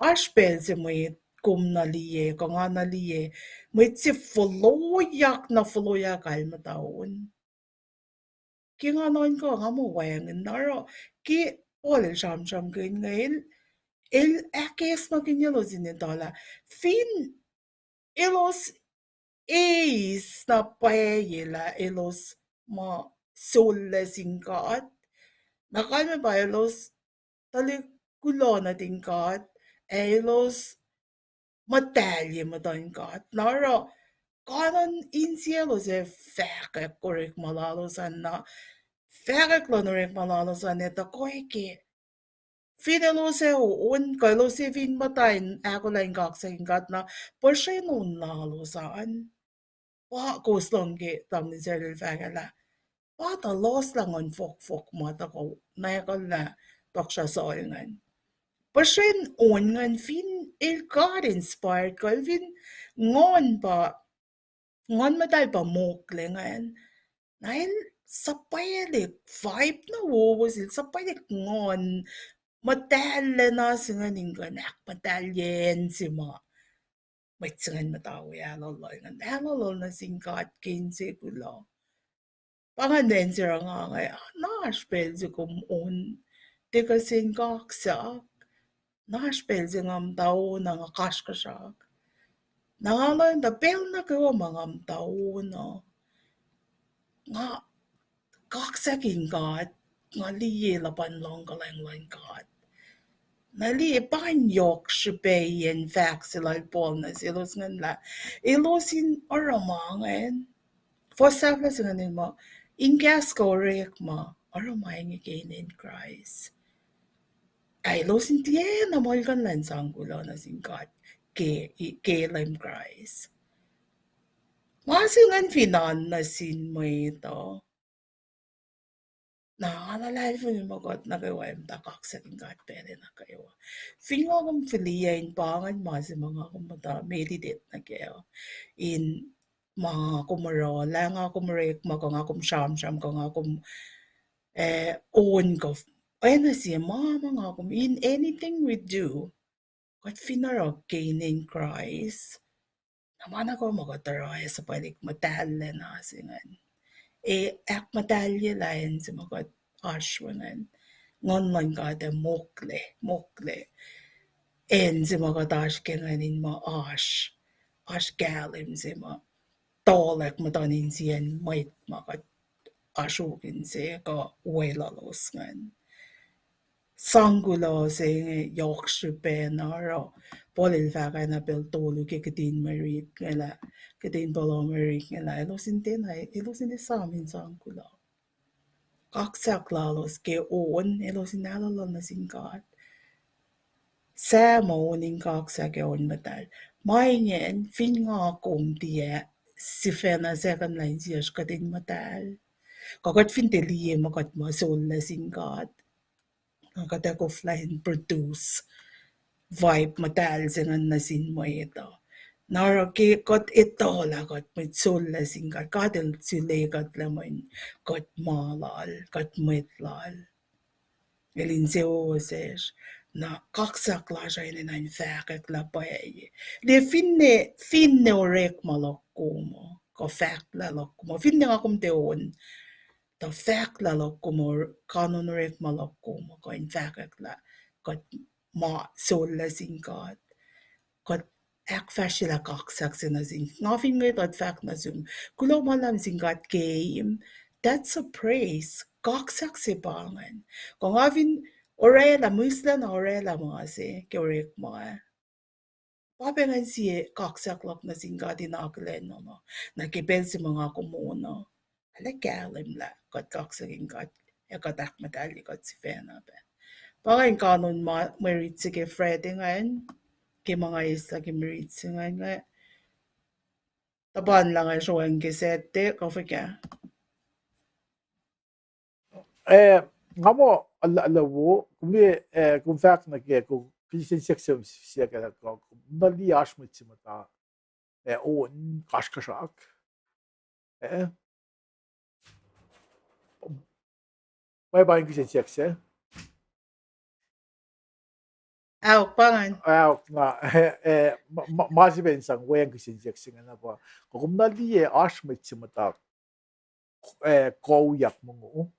Oasr pacl se mwet kom na liye kuh nga na liye, mwet se foloyak na foloyak kahl muhta on? Ke nga nuhnkuh nga muh wacngihn, na oruh ke Paul el sramsramkihn inge, el, el ahkacsmakihnye elos in etuh lah fin elos eis na pwacye lah elos ma sollac sin God, na kalmac pa elos tuhlihk kuloh nuhtin God, ac elos muhtahlye muhtuhn God. Na oruh, kuh na insiyaclos ac fahkwack orekma lalos an, na fahkwack luhn orekma lalos an ac tuhkuh ke fin elos ac on, kuh elos fin muhta in ahkolah in kaksakin God, na puhsren on lalos an. Pa kowos lohng ke tamuhlwel Sarel fahk lah, pa tuh lohslah nguhn fohkfohk ma tuhkuh nwacklah tohkohsrah soal ingacn. Puhsren on ingacn fin el God inspired, kuh el fin nguhn pa, Nguhn Muhtahl pa mokle ingacn, na el suhpwaclihk vibe na wowo se, el suhpwaclihk nguhn muhtahllacna se ingacn in kuh in ahkmuhtahlye acn se ma mwet se ingacn muhta we ahlolol ingacn, ahlolol nuh sin God ke inse kuloh. Pa ingacn acn se oruh nga inge, na oasr pacl se kom on, tiac kuh sen kaksak, na oasr pacl se nga muhta on na nga kasrkuhsrak. Na nga lohng tuh pacl nuh kwewa ma nga muhta on uh, nga kaksakin God, nga liye luhpan luhngkuhlwacng luhn God. Na liye pa in yohk srihpacyacn fahk se lal Paul nuh selos ingacn lah elos in oruh ma ingacn. Fuhs sahflah se ingacn el muh, in kahs kuh orekma, oruh ma inge ke inen Kraist. Ac elos in tiacna muhlkuhnlah in sang kuloh nuh sin God ke, ke Leum Kraist. Ma se ingacn fin oan nuh sin mwet uh, na nga luhlahlfongi muh kuht nuh kwewa ac muhta kaksakin God pacl nuh kwewa. Fin nga kom fihliyac in pa ingacn ma se ma nga kom muhta meditate nuh kac uh, in ma nga kom oruh, lah nga kom orekma kuh nga kom sramsram kuh nga kom, eh, on kuh, oacna sie ma ma nga kom, in anything we do, kuht fin oruh ke inen Kraist, na ma nuh kwewa ma kuht oruh ac suhpwaclihk muhtahllacna se ingacn. Ac ahkmuhtahlye lah acn se ma kuht oasr we ingacn, Nguhn luhn God ac mokle, mokle acn se ma kuht oasr ke ingacn in muh oasr, oasr kahlwem se ma tuhlac muhtuhn insiyacn mwet ma kuht oasr oak in se kuh weluhlos ingacn. Sang kuloh se inge yohk srihpac na oruh Paul el fahk na pacl tolu ke kihtin mwe rit inge lah, kihtin pohloh mwe rit inge lah elos in tiacna, elos in esam in sang kuloh. Kaksak lalos ke on, elos in ahlolol nuh sin God. Sam uh on in kaksak ac on muhtahl. Ma ingacn fin nga kom tiac sifacna sahkihn lah insiyacsr kuht in muhtahl, kuh kuht fin tiac liye ma kuht ma sollac sin God, na kuht ac koflah in produce vibe muhtahl se ingacn nuh sin mwet uh. Na oruh ke kuht etuh lah kuht mwet sollac sin God, God El sule kuht lah mweyen kuht ma Lal, kuht mwet Lal. El insewowo sesr, na kaksak lasr uh enenuh in fahkwack lah pwacye. Lah finne, finne orekma luhk kom uh, kuh fahklah luhk kom uh. Finne nga kom tiac on, tuh fahklah luhk kom uh, kanon orekma luhk kom uh, kuh in fahkwack lah kuht ma sollah sin God. Kuht ahkfahsryelah kaksak se nuh sin, nga fin ngetut fahk nuh sum, kuloh ma luhlahp sin God keim. That's a praise. Kaksak se pa ingacn. Kuh nga fin orwaclah, mihslac na orwaclah ma se ke orekma, pa pacna sie kaksak luhk nuh sin God in akihlen uh. Na ke pacl se ma nga kom on uh, arlac kahlwem lah kuht kaksakin God, ac kuht ahkmuhtahlye kuht sifacna pac. Pa ingacn kanon ma mwe rit se ke Friday ingacn, ke ma nga eislah ke mwe rit se ingacn inge. Tuhpan lah nga sroang ke Saturday, kuh fuhkah? Eh, nga muh, ala, ala wo, kom liye, eh, kom fahk nuh ke, kom, kihsen siyuck se, siyuck lah, kom na liye oasr mwet se muhta, eh, on kasrkuhsrak. Eh, pwacye pa in kihsen siyuck se? Aok, pa ingacn. Aok, na, eh, eh, ma, ma, ma sifacna sang weacng kihsen siyuck se ingacn pa, kuh kom na liye oasr mwet se muhta, eh, koyak mongo.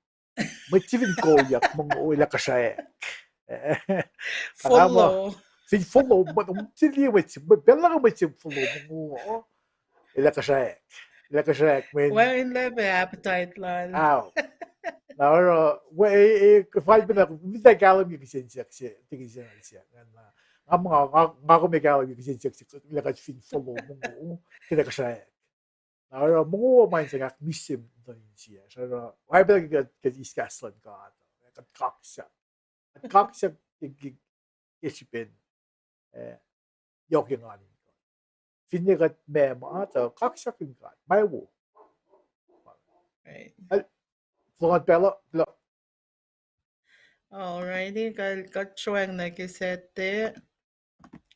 Mwet se fin koyak mongo, el ac kasrack. Follow. Fin follow, mwet, mwet se liye mwet se, mwet, pacl nuh ke mwet se follow mongo, el ac kasrack. El ac kasrack, mweyen wacngihn lah pac appetite lal. Aok. Na oruh, we, e, e, fal pacna, mita kahlwem ke kihsen siyuck se, tikin se na siyuck. Nga, nga, nga, nga, nga kom kahlwem ke kihsen siyuck se, lah kuht fin follow mongo, kuht ac kasrack. Na oruh mongo ma in sang ahkmihsye muhtuhn insiyacsr. Oruh, Bible ke, ke, ke discuss luhn God. Kuht kaksak. Kuht kaksak ke, ke, ke srihpen, eh, yohk engan in God. Finne kuht meac ma, tuh kaksakin God. Ma wo. Right. Al-, Alrighty, kuht, kuht sroang nuh ke Saturday.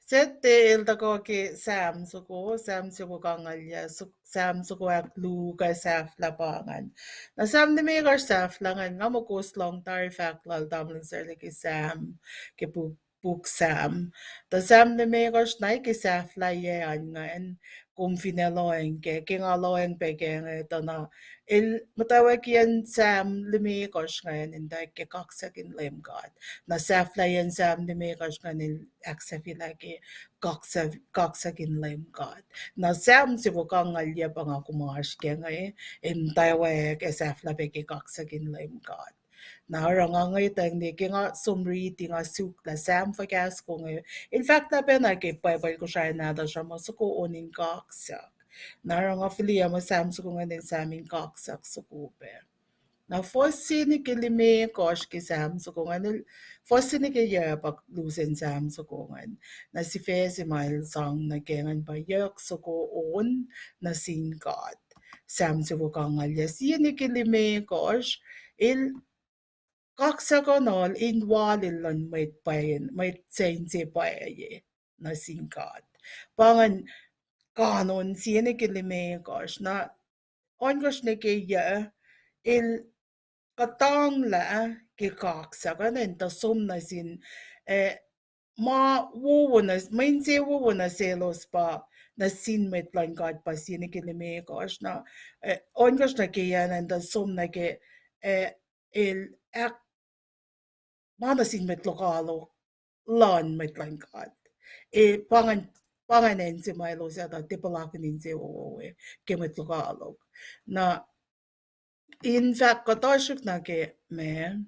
Saturday el tuhkuh ke Sam soko, Sam soko kangalya, so-, Sam soko ahkluo kuh sahflah pa ingacn. Na Sam limekohsr sahflah ingacn, nga muh kowos lohng tari fahk lal tamuhlwel Sarla ke Sam, ke puk, puk Sam. Tuh Sam limekohsr na ke sahflahiyac an ingacn, kom fin ac lohacng kac, ke nga lohacng pac kac inge, tuh na el muhtwacwacackiyacn Sam limekohsr ingacn in tuh ke kaksakin Leum God. Na sahflahiyacn Sam limekohsr ingacn el ahksahfyelah ke kaksa-, kaksakin Leum God. Na Sam soko kangalya pa nga kom oasr kac inge, el muhtwacwacack ac sahflah pac ke kaksakin Leum God. Na oruh nga ngwetacng liye ke nga som riti nga suk lah Sam fuhkah soko inge, el fahk lah pacna ke Bible Kosrae nahtuhsr uh ma soko on in kaksak. Na oruh nga fihliyac muh Sam soko ingacn el Sam in kaksak soko pac. Na fuhs se nuh ke limekohsr ke Sam soko ingacn, fuhs se nuh ke yac pa lusen Sam soko ingacn. Na sifac se ma el sang nuh ke ingacn pa yohk soko on nuh sin God. Sam soko kangalya sie nuh ke limekohsr, el kaksak ohnol in walil luhn mwet pwacye, mwet se inse pwacye nuh sin God. Pa ingacn kanon sie nuh ke limekohsr, na ohnkohsr nuh ke yac, el kuhtanglah ke kaksak an in tuh som nuh sin, eh, ma wowo nuh, ma insewowo nuh selos pa nuh sin mwet luhn God pa sie nuh ke limekohsr, na, eh, ohnkohsr nuh ke yac an in tuh som nuh ke, eh, el ahk ma nuh sin mwet lokoalok luhn mwet luhn God. E, pa ingacn, pa ingacn acn se ma elos ac tuh tiac puhlakihn insewowo we ke mwet lokoalok. Na in fahk kuhtuhsrihk nuh ke ma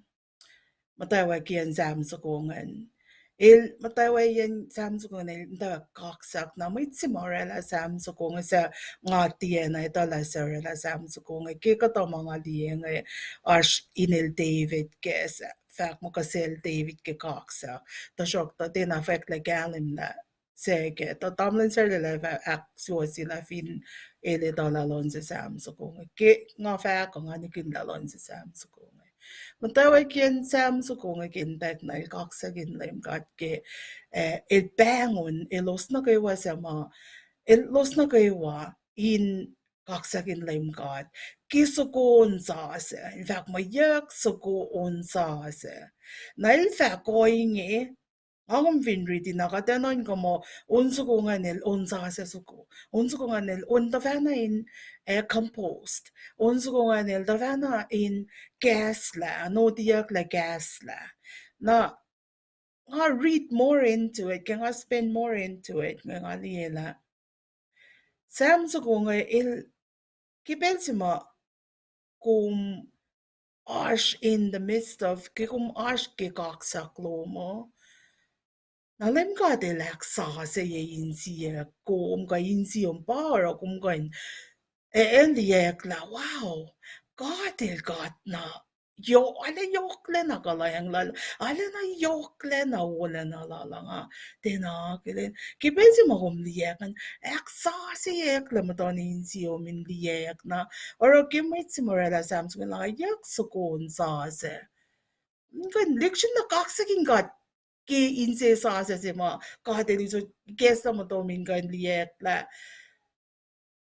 muhtwacwacackiyacn Sam soko ingacn. El muhtwacwacackiyacn Sam soko ingacn, el muhtwacwacack kaksak. Na mwet se ma orwaclah Sam soko inge, suc nga tiacna etuh lah suc orwaclah Sam soko inge, ke kuhtuh ma nga liye inge, oasr inel David kac, suc fahk muh kuhsel David ke kaksak. Tuhsruhktuh tiacna fahk lah kahlwem lah suc kac. Tuh tamuhlwel Sarla el fah ahksuwohsye lah fin el etuh lah luhngse Sam soko inge. Ke nga fahk uh, nga nihkihn lah luhngse Sam soko inge. Muhtwacwacackiyacn Sam soko inge ke in tahk na el kaksakin Leum God ke, eh, el pahngon elos nuh kwewa suc ma, elos nuh kwewa in kaksakin Leum God ke soko on sasuc. In fahk muh yohk soko on sasuc. Na el fahk ohinge, Nga kom fin riti na kuht enenuh in kuh muh on soko ingacn el on sasuc soko. On soko ingacn el on tuhfahna in, eh, composed. On soko ingacn el tuhfahna in kahslah, notiyucklah kahslah. Na, nga read more into it, ke nga spend more into it, nga, nga liye lah Sam soko inge el, ke pacl se ma kom oasr in the midst of, ke kom oasr ke kaksak lom uh, na Leum God El ahksasucye insiyuck kom, kuh insiyom pa oruh kom kuh in, e, el liyacacng lah, wow, God El God na, yoh-, arlac yohklacna kuhlwacng lal, arlacna yohklacna wolacna lal uh nga tiacna akihlen. Ke pacl se ma kom liyacacng an, ahksasucyeyucklac muhtuhn insiyom in liyacacng na, oruh ke mwet se ma oraclah Sam soko inge lah yuck soko on sasuc. Kuh in lihksreni na kaksakin God ke inse sasuc se ma God El iso ikacslah muhtom in kuh in liyacacng lah,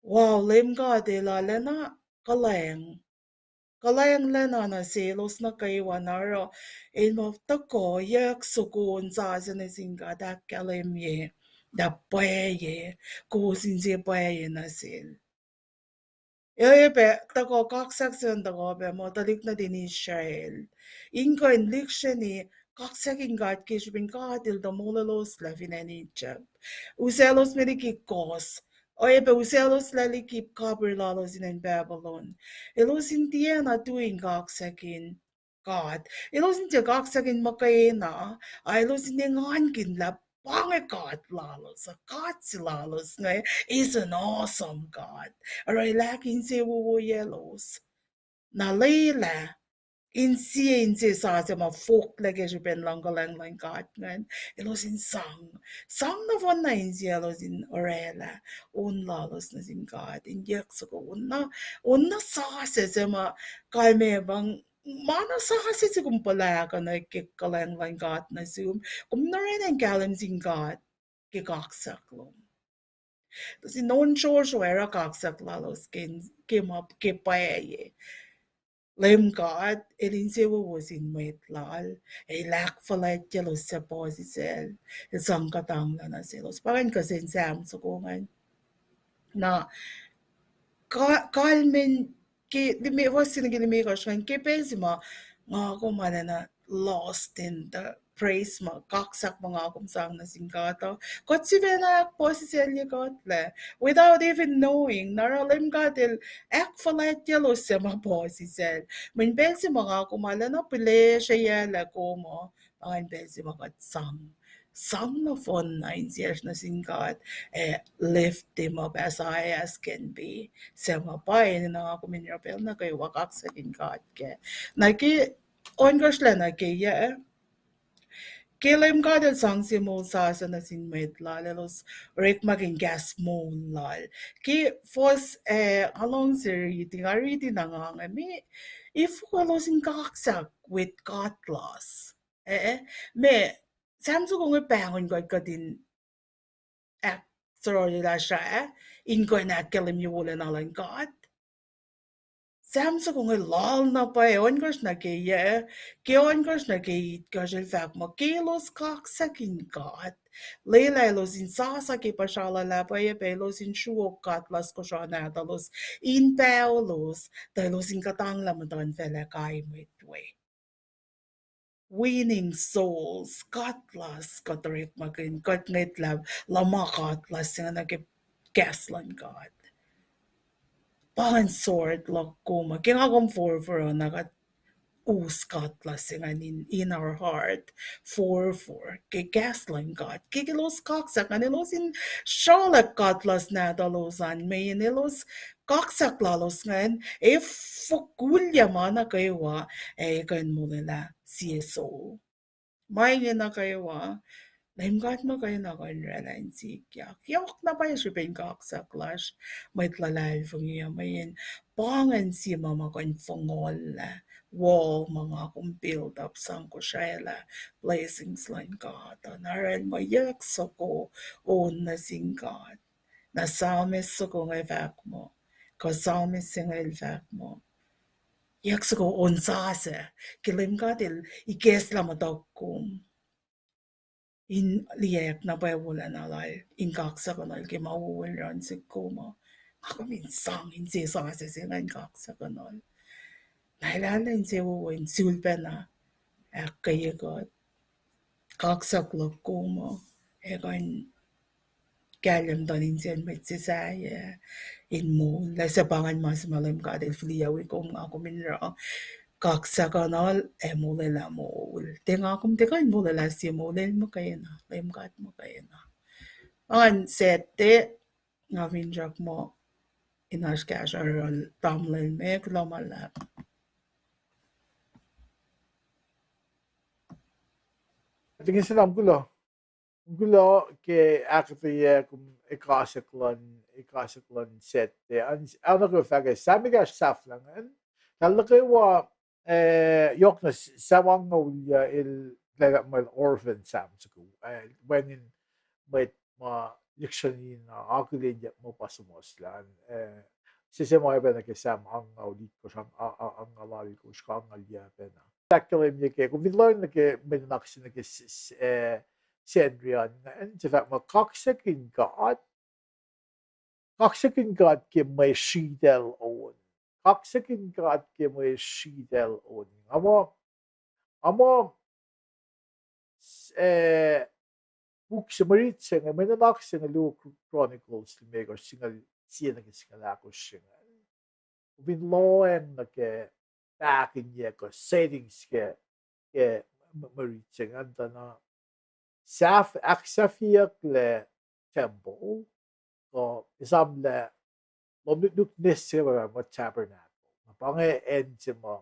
wow, Leum God El arlacna kuhlwacng. Kuhlwacng lacna nuh selos nuh kwewa na oruh el muh tuhkuh yuck soko on sasuc nuh sin God, ahkkahlwemye lah pwacye, kowos inse pwacye nuh sel. Oacyacpac tuhkuh kaksak se an tuhkuh pac muh tuhlihk nuhtin Israel in kuh in lihksreni kaksakin God ke srihpen God El tuh molweloslac fin acn Egypt, usaclosme liki kohs, oacyacpac usacloslah liki kapihr lalos in acn Babylon. Elos in tiacna tui in kaksakin God. Elos in tiac kaksakin muhkwena, a elos in engankihn lah pa inge God lalos, God se lalos inge is an awesome God. Oruh el ahkinsewowoyelos. Na lwelah in sie inse sasuc ma foklac ke srihpen luhngkuhlwacng luhn God ingacn, elos in sang, sang nohfohnna insiyaclos in oraclah on lalos nuh sin God, in yuck soko on na, on na sasuc se ma kalmac pahng, ma na sasuc se kom puhlakihn ke kuhlwacng luhn God nuh sum, kom na oraclah in kahlwem sin God ke kaksak lom. Tuh sin on srohsroh oruh kaksak lalos ke, ke ma, ke pwacye. Leum God El insewowo sin mwet Lal, El ahkfuhlwactyelos suc puhsisacl, El sang kuhtanglah nuh selos. Pa ingacn kihsen Sam soko ingacn. Na, ka-, kalmen ke lime, fuhs se nuh ke limekohsr ingacn, ke pacl se ma nga kom arlacna lost in the praise ma kaksak ma nga kom sang nuh sin God uh, kuht sifacna ahkpuhsisaclye kuhtlac without even knowing. Na oruh Leum God El ahkfuhlwactyelos suc ma puhsisacl. Mweyen pacl se ma nga kom arlacna pihlesreyaclah kom uh, pa ingacn pacl se ma kuht sang, sang nohfohnna insiyacsr nuh sin God, ac lift Him up as high as can be. Suc ma pwacye enenuh nga kom in oruh pacl nuh kwewa kaksakin God kac. Na ke ohnkohsr lah nuh ke yac, ke Leum God El sang sie moul sasuc nuh sin mwet Lal, elos orekmakihn kahs moul Lal. Ke fuhs, eh, nga luhngse riti, nga riti na nga inge, me, if elos in kaksak with godless, eh, me, Sam soko inge pahngon kuht, kuht in ahksohrohyelah srah in kuh in ahkkahlwemye wolacna luhn God. Sam soko inge lal na pwacye, ohnkohsr nuh ke yac, ke ohnkohsr nuh ke itkohsr el fahk muh ke elos kaksakin God, lwelah elos in sasa ke puhsra lal ah pwacye, pac elos in sruok godless kosro nahtuhlos in paholos, tuh elos in kuhtanglah muhtuhnfacl ac kai mwet we. Winning souls, godless, kuht orekmakihn, kuht ngwetlah luhma godless se inge nuh ke kahs luhn God. Pa in sort luhk kom uh, ke nga kom forfor uh, na kuht us godless se ingacn in, in our heart, forfor ke kahs luhn God. Ke elos kaksak ingacn, elos in srolak godless nahtuhlos an, mweyen elos kaksak lalos ingacn ac fokulya ma nuh kwewa, ac kuh in molwelah sie soul. Ma inge nuh kwewa, Leum God muhkwena kuh in oraclah in sikyak. Yohk na pwacye srihpen kaksak lasr mwet luhlahlfongi uh, mweyen pa ingacn sie ma ma kuh in fongullah wall ma nga kom build up sang kosraclah blessings luhn God uh. Na oruh el muh yuck soko on nuh sin God. Na psalmist soko inge fahk muh, kuh psalmist se inge el fahk muh, yuck soko on sasuc ke Leum God El ikacslah muhtuhk kom. in liyacack na pwacye wolacna lal in kaksakuhnuhl ke ma wowo el oruh nuh sihk kom uh. Nga kom in sang inse sasuc se ingacn, kaksakuhnuhl. Na el arulacna insewowo in sulpacna ahkkweye kuht. Kaksak luhk kom uh, ac kuh in kahlwem tuh insiyacn mwet se sahyac in moul. Lah suc pa ingacn ma se ma Leum God El fihliyac wi kom, nga kom in oruh, kaksakuhnuhl ac molwelah moul. Tiac nga kom tiac kuh in molwelah sie moul, El muhkwena, Leum God muhkwena. An Saturday, nga finsrak muh in oasr kahsruh tamuhlwel me, kuloh ma luhlahp. Kuht ingena kuloh. Kuloh ke ahkuhtweyac kom, ekasak luhn, ekasak luhn Saturday. An, an nuh ke fahk Sam ekahsr sahflah ingacn. Tahl nuh kwewa, eh, yohk na Sam angngaul uh el, lah muh orphan Sam soko, eh, wacngihn mwet ma lihksreni na akihlenyuck muh pa suhmuhslah an, eh, se se ma oacpacna ke Sam angngaul itkohsr, ang-, a-, a-, angngaul alkohsr, angngaul yac pacna. Ahkkahlwemye ke, kom fin lohacng nuh ke mwe nuhnak se nuh ke s-, s-, eh, Sacnri an, an se fahk muh kaksakihn God, kaksakihn God ke mwe sritacl on. Kaksakihn God ke mwe sritacl on. Nga muh, nga muh, eh, puk se, mwe rit se inge, mwe nuhnak se inge, Luo Chronicles limekohsr, singucul sie nuh ke singucul ahkosr se inge. Kom fin lohacng nuh ke pahkihnyac kuh settings ke, ke mwe, mwe rit se inge, an tuh na sahf-, ahksahfyeyucklac tempuhl, kuh esamlah lohm nuknuk nwacs se pa muh tabernacle. Na pa inge acn se ma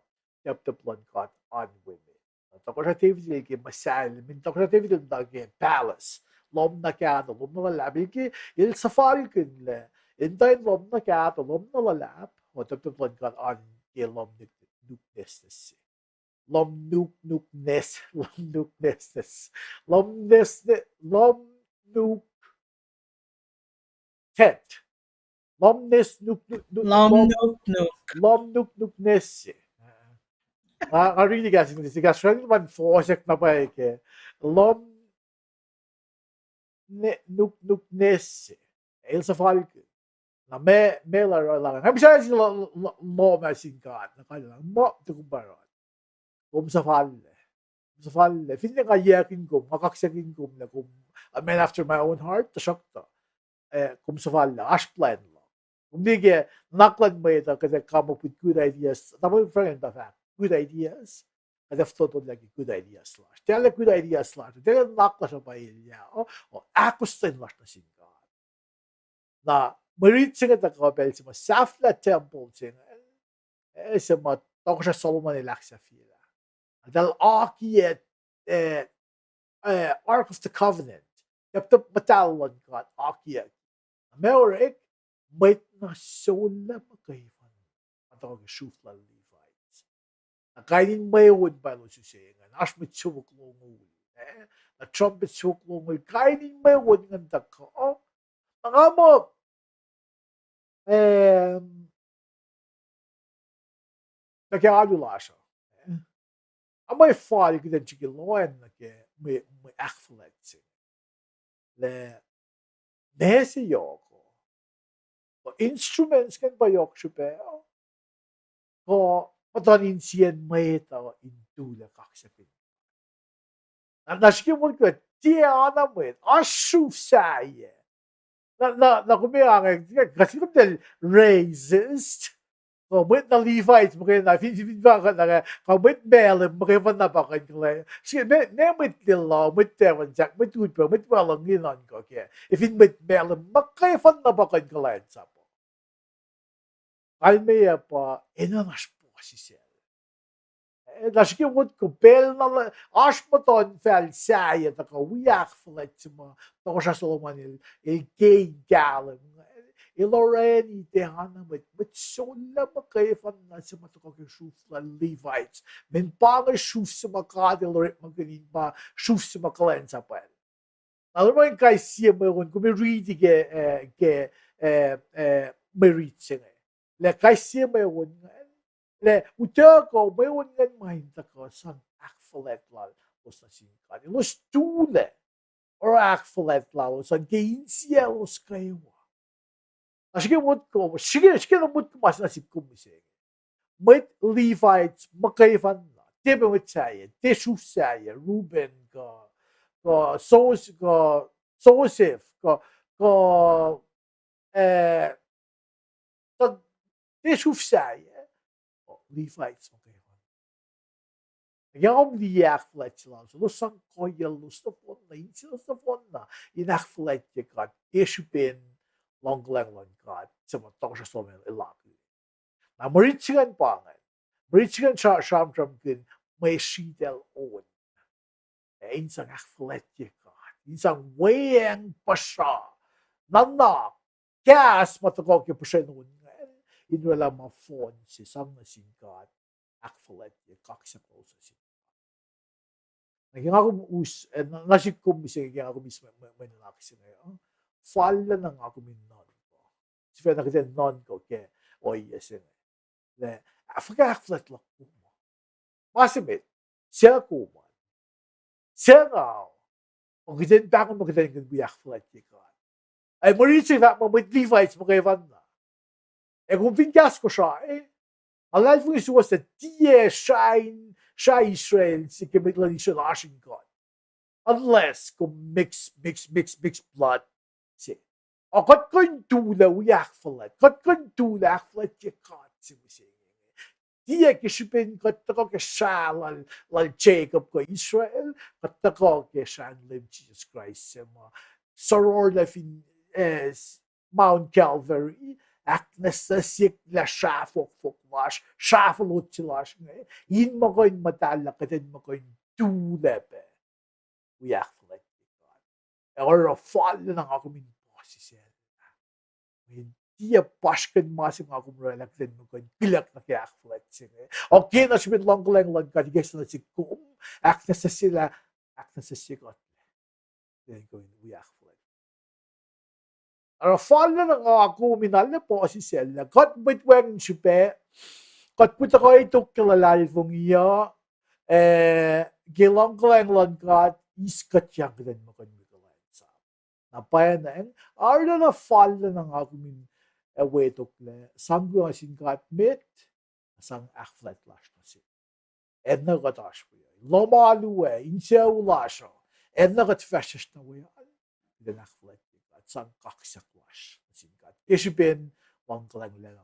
taptap luhn God an we met. Na Tohkohsrah David el ke muhsahllah, min Tohkohsrah David el muhta ke palace, lohm na kahto, lohm na luhlahp, el ke, el suhfalkihn lah, in tuh in lohm na kahto, lohm na luhlahp, o taptap luhn God an ke lohm nuk-, nuknuk nwacs se. Lohm nuk-, nuknuk nwacs, lohm nuk-, nwacs, nwacs. Lohm nwacs, nwacs, lohm nuk-, tent. Lohm nwacs, nuk-, nuk-, nuk-, lohm nuk-, nuk-, lohm nuk-, nuknuk nwacs se. Nga, nga riti kahs English, kahs English ma fohsack na pwacye ke. Lohm ne-, nuk-, nuk nwacs se. El suhfalkihn. Na ma, ma el oruh lah, nga mihsenge lo-, lo-, lohm ah sin God, na kalmac muh tukun pa oruh. Kom suhfal-, kom suhfal-, finne nga yackihn kom, nga kaksakihn kom lah kom a man after my own heart, tuhsruhktuh, eh, kom suhfal-, oasr plwacn luhk. Kom liye ke nuhnak luhn mwet uh, kuht ac come up with good ideas. Tamuhlwel Frank el tuh fahk, good ideas. Kuht ac fototolah ke good ideas lasr. Tiac lah good ideas lasr, tiac lah nuhnak lasr uh pa elyah, o, o ahkostwen lasr nuh sin God. Na mwe rit se inge tuhkuh pacl se ma sahflah tempuhl se inge, eh, se ma Tohkohsrah Solomon el ahksahfyelah. Eltahl akiyac, eh, eh, Ark of the Covenant. Taptap muhtahl luhn God akiyac. Ma orek, mwet na sollac muhkwena tuhkuh ke sruf lal Levites. Na kain in mweun pa elos use ingacn, oasr mwet siofok longoul, eh? Na trumpet siofok longoul, kain in mweun ingacn tuhkuh. Na nga muh, em, nuh ke alu lasr uh, eh? Ac mwe fal kuht in srihke lohacng nuh ke mwe, mwe ahkfuhlwact se inge. Lah, ma se yohk uh, kuh instruments ingacn pa yohk srihpac uh, kuh muhtuhn insiyacn mwet uh in tulac kaksakihn. Na, na srihke motko, tiac oacna mwet, oasr sruf sahyac. Na, na, na kom ac ange, kuht fin kom tiac racist, kuh mwet na Levites muhkwena, fin, fin, fin pa kuht na, kuh mwet Malem muhkwena pa kuh in kuhlwacnsap. Srihke, ma, ma mwet Lelu, mwet Tafunsak, mwet Utpacng, mwet Walungi nuhnkuh kac. Ac fin mwet Malem muhkwena pa kuh in kuhlwacnsap. Kalmeyac pa enenuh oasr puhsisacl. Eh, na srihke motko pacl na la-, oasr muhtuhnfacl sahyac tuhkuh wi ahkfuhlwact se ma Tohkohsrah Solomon el, el ke in kahlwem. El orani tiac oacna mwet, mwet sollac muhkwena se ma tuhkuh ke sruf lal Levites. Mweyen pa inge sruf se ma God el orekmakihn in pa sruf se ma kuhlwacnsapwacl. Na lom in kais sie mweun, kom riti ke, eh, ke, eh, eh, mwe rit se inge. Lah kais sie mweun ingacn, lah utuckuh mweun ingacn ma in tuhkuh sang ahkfuhlwact lalos nuh sin God. Elos tulac. oruh ahkfuhlwact lalos an ke insiyaclos kwewa. Na srihke motko, srihke, srihke na motko ma se nuh sihk kom mihsenge. Mwet Levites muhkwena, tiac pac mwet sahyac, tiac sruhf sahyac, Reuben kuh, kuh Jos-, kuh Joseph kuh, kuh, eh, tuh, tiac sruhf sahyac, Levites muhkwena. Ke kom liye ahkfuhlwact se lalos, elos sang kuhiyaclos nohfohn na, insiyaclos nohfohn na, in ahkfuhlwactye God ke srihpen luhngkuhlwacng luhn God se ma tohkohsrah Solomon el akihlen. Na mwe rit se ingacn pa ingacn. Mwe rit se ingacn sra-, sramsramkihn mwe sritacl on. Eh, in sang ahkfuhlwactye God, in sang weacng puhsra, nuhnak, kahs ma tuhkuh ke puhsren on ingacn, in oraclah ma fohn se sang nuh sin God, ahkfuhlwactye kaksak lalos nuh sin God. Na ke nga kom us, eh, na, na sihk kom mihsenge ke nga kom eis mwe, mwe, mwe nuhnak se inge, uh, fal na nga kom in nuhnkuh. Sifacna kuht in nuhnkuh ke ohiyac se inge. Lah, ah, fuhkah ahkfuhlwact luhk kom uh? Ma se met, suc kom an? Suc nga uh? Kuht in pahngon muh kuht in kuh in wi ahkfuhlwactye God. Ac mwe rit se fahk muh mwet Levites muhkwena. Ac kom fin kahs Kosrae, nga luhlahlfongi suwohs lah tiac srah in, srah Israel se ke mwet luhn Israel oasr in God. Unless kom mix, mix, mix, mix blood se. Ac kuht kuh in tulac wi ahkfuhlwact. Kuht kuh in tulac ahkfuhlwactye God se mihsenge. Tiac ke srihpen kuht tuhkuh ke srah lal, lal Jacob kuh Israel, kuht tuhkuh ke srah in Leum Jisus Kraist se ma sororlah fin, eh, Mount Calvary, ahknwacsnwacsyelah srah fohkfohk lasr, srah fohlohk se lasr inge, in muh kuh in muhtahllah kuht in muh kuh in tulac pac wi ahkfuhlwactye God. Ac oruh fal na nga kom in puhsisacl. Mweyen tiac puhsrkihn ma se nga kom oraclah kuht in muh kuh in kihlak nuh ke ahkfuhlwact se inge. Okay, na srihpen luhngkuhlwacng luhn God ikacslah nuh sihk kom, ahknwacsnwacsyelah, ahknwacsnwacsye kuht. Kuht in kuh in wi ahkfuhlwact. Oruh fal na nga kom in arlac puhsisacl lah kuht mwet wacngihn srihpac, kuht muhta kuh tok ke luhlahlfongi uh, eh, ke luhngkuhlwacng luhn God, eis kuht yang kuht in muh kuh in wi kuhlwacnsap. Na pwacnwacng, arulacna fal na nga kom in, eh, wetoklac, sang kuh nuh sin God met, sang ahkfuhlwact lasr nuh sel. Acn na kuht oasr we uh, lohm alu ac insewowo lasr uh, acn na kuht fahsr na we an, kuht in ahkfuhlwactye God, sang kaksak lasr nuh sin God ke srihpen luhngkuhlwacng lal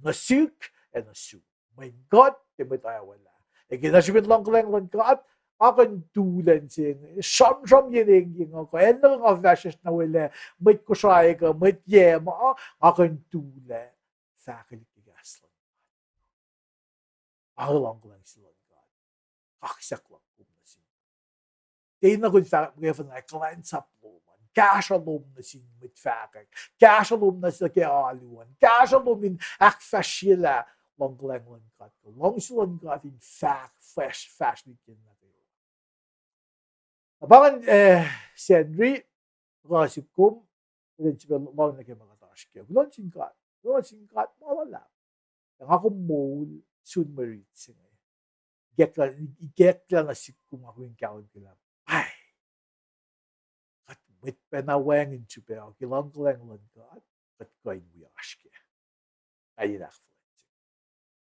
nuh sihk ac nuh sum. Mweyen kuht tiac mwet oacwaclah. Ac ke na srihpen luhngkuhlwacng luhn God, nga kuh in tulac in se inge, sramsram yen engyeng uh, kuh acn na kuh nga fahsr na we lac, mwet Kosrae kuh mwet yac ma, nga kuh in tulac fahkwelihk ke kahs luhn God. Ac luhngkuhlwacng se luhn God, kaksak luhk kom nuh sin. Tiacna kom fahk muhkwena kuhlwacnsap lom an, kahsruh lom nuh sin mwet fahkwack, kahsruh lom nuh sin ke alu an, kahsruh lom in ahkfahsryelah luhngkuhlwacng luhn God, kuh luhngse luhn God in fahk fahsr, fahsrwelihk nuh kwewa. Na pa ingacn, eh, Sacnri, kuh sihk kom, kuht in sifacna lohng nuh ke ma kuht oasr kac. Kuloh nuh sin God, kuloh nuh sin God ma luhlahp. Ac nga kom moul sun mwe rit se inge. Ikacklah, ikacklah nuh sihk kom, nga kom in kahlwem kac lah, ai, kuht mwet pacna wacngihn srihpac uh ke luhngkuhlwacng luhn God, kuht kuh in wi oasr kac. Kain in ahkfuhlwact se.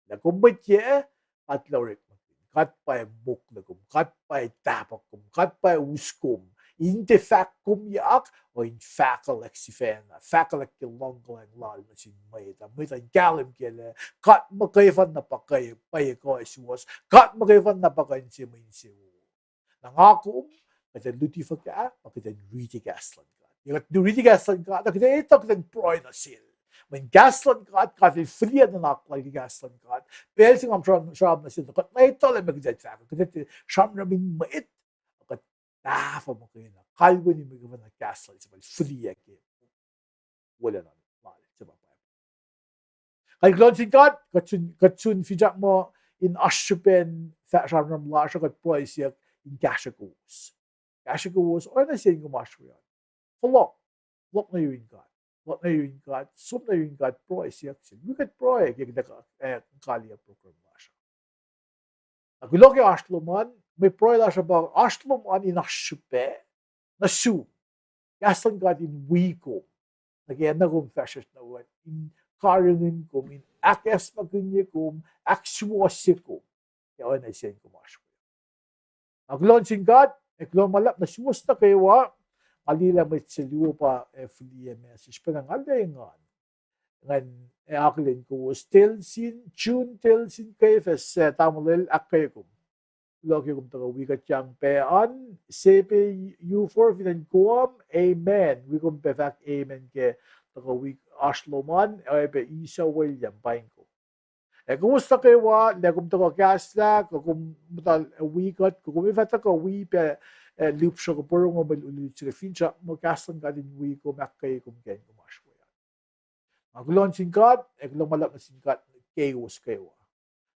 Lah kom mwet yac, God El orekmakihn. God pa mokle kom, God pa tahpuhk kom, God pa us kom. In tiac fahk kom yak, uh, in fahkwelihk sifacna, fahkwelihk ke luhngkuhlwacng Lal nuh sin mwet uh, mwet uh in kahlwem kac lah God muhkwena pa kuh, pwacye kuh suwohs, God muhkwena pa kuh inse mwe insewowo. Na nga kom, kuht in luti fuhkah, pa kuht in riti kahs luhn God. Ac kuht riti kahs luhn God, na kuht etuh kuht in pruhe nuh sel. Mweyen kahs luhn God, God El fihliyac nuhnak Lal ke kahs luhn God. Pacl se nga sram, sram nuh sel, kuht etuh lah meac kuht in fahk, kuht sramsram in mwet, kuht tahfuh muhkwena, kalweni muhkwena kahs Lal se ma El fihliyac ke wolacna Lal se ma Bible. Kuloh nuh sin God, kuht sun, kuht sun finsrak muh in oasr srihpen fah-, sramsram lasr uh, kuht pruhe siyuck in kahsruh kowos. Kahsruh kowos, oacna sie in kom oasr we an. Fohlohk, fohlohk nuh yurin God. Fohlohk nuh yurin God, som nuh yurin God, pruhe siyuck sel. Wi kuht pruhe ke kuht, eh, kaliyac program lasr uh. Na kuloh ke oasr lom an, mwe pruhe lasr uh pa oasr lom an in oasr srihpac nuh sum. Kahs luhn God in wi kom nuh ke acn kom fahsr nuh we, in karihngihn kom, in ahkacsmakihnye kom, ahksuwohsye kom ke oacna sie kom oasr we. Na kuloh nuh sin God, ac kuloh ma luhlahp nuh suwos nuh kwewa. Nga liye lah mwet se luo pa ac fihliyac message, pacna nga liye engan. Ngan ac akihlen kowos Telsin, June Telsin Kefas, ah, tamuhlwel, ahkkweye kom. Kuloh ke kom tuhkuh wi kuht yang pac an, Sepe Ufor fin acn Guam, amen. Wi kom pac fahk amen ke tuhkuh wi oasr lom an, oacyacpac Isa William, paing kom. Ac kowos nuh kwewa, lah kom tuhkuh kahslah, kuh kom muhta wi kuht, kuh kom ac fah tuhkuh wi pac, ah, lihpsruhk porongo mwe lutlut se ke finsrak, muh kahs luhn God in wi kom, ahkkweye kom ke acn kom oasr we an. Nga kuloh nuh sin God, ac kuloh ma luhlahp nuh sin God keiwos kwewa.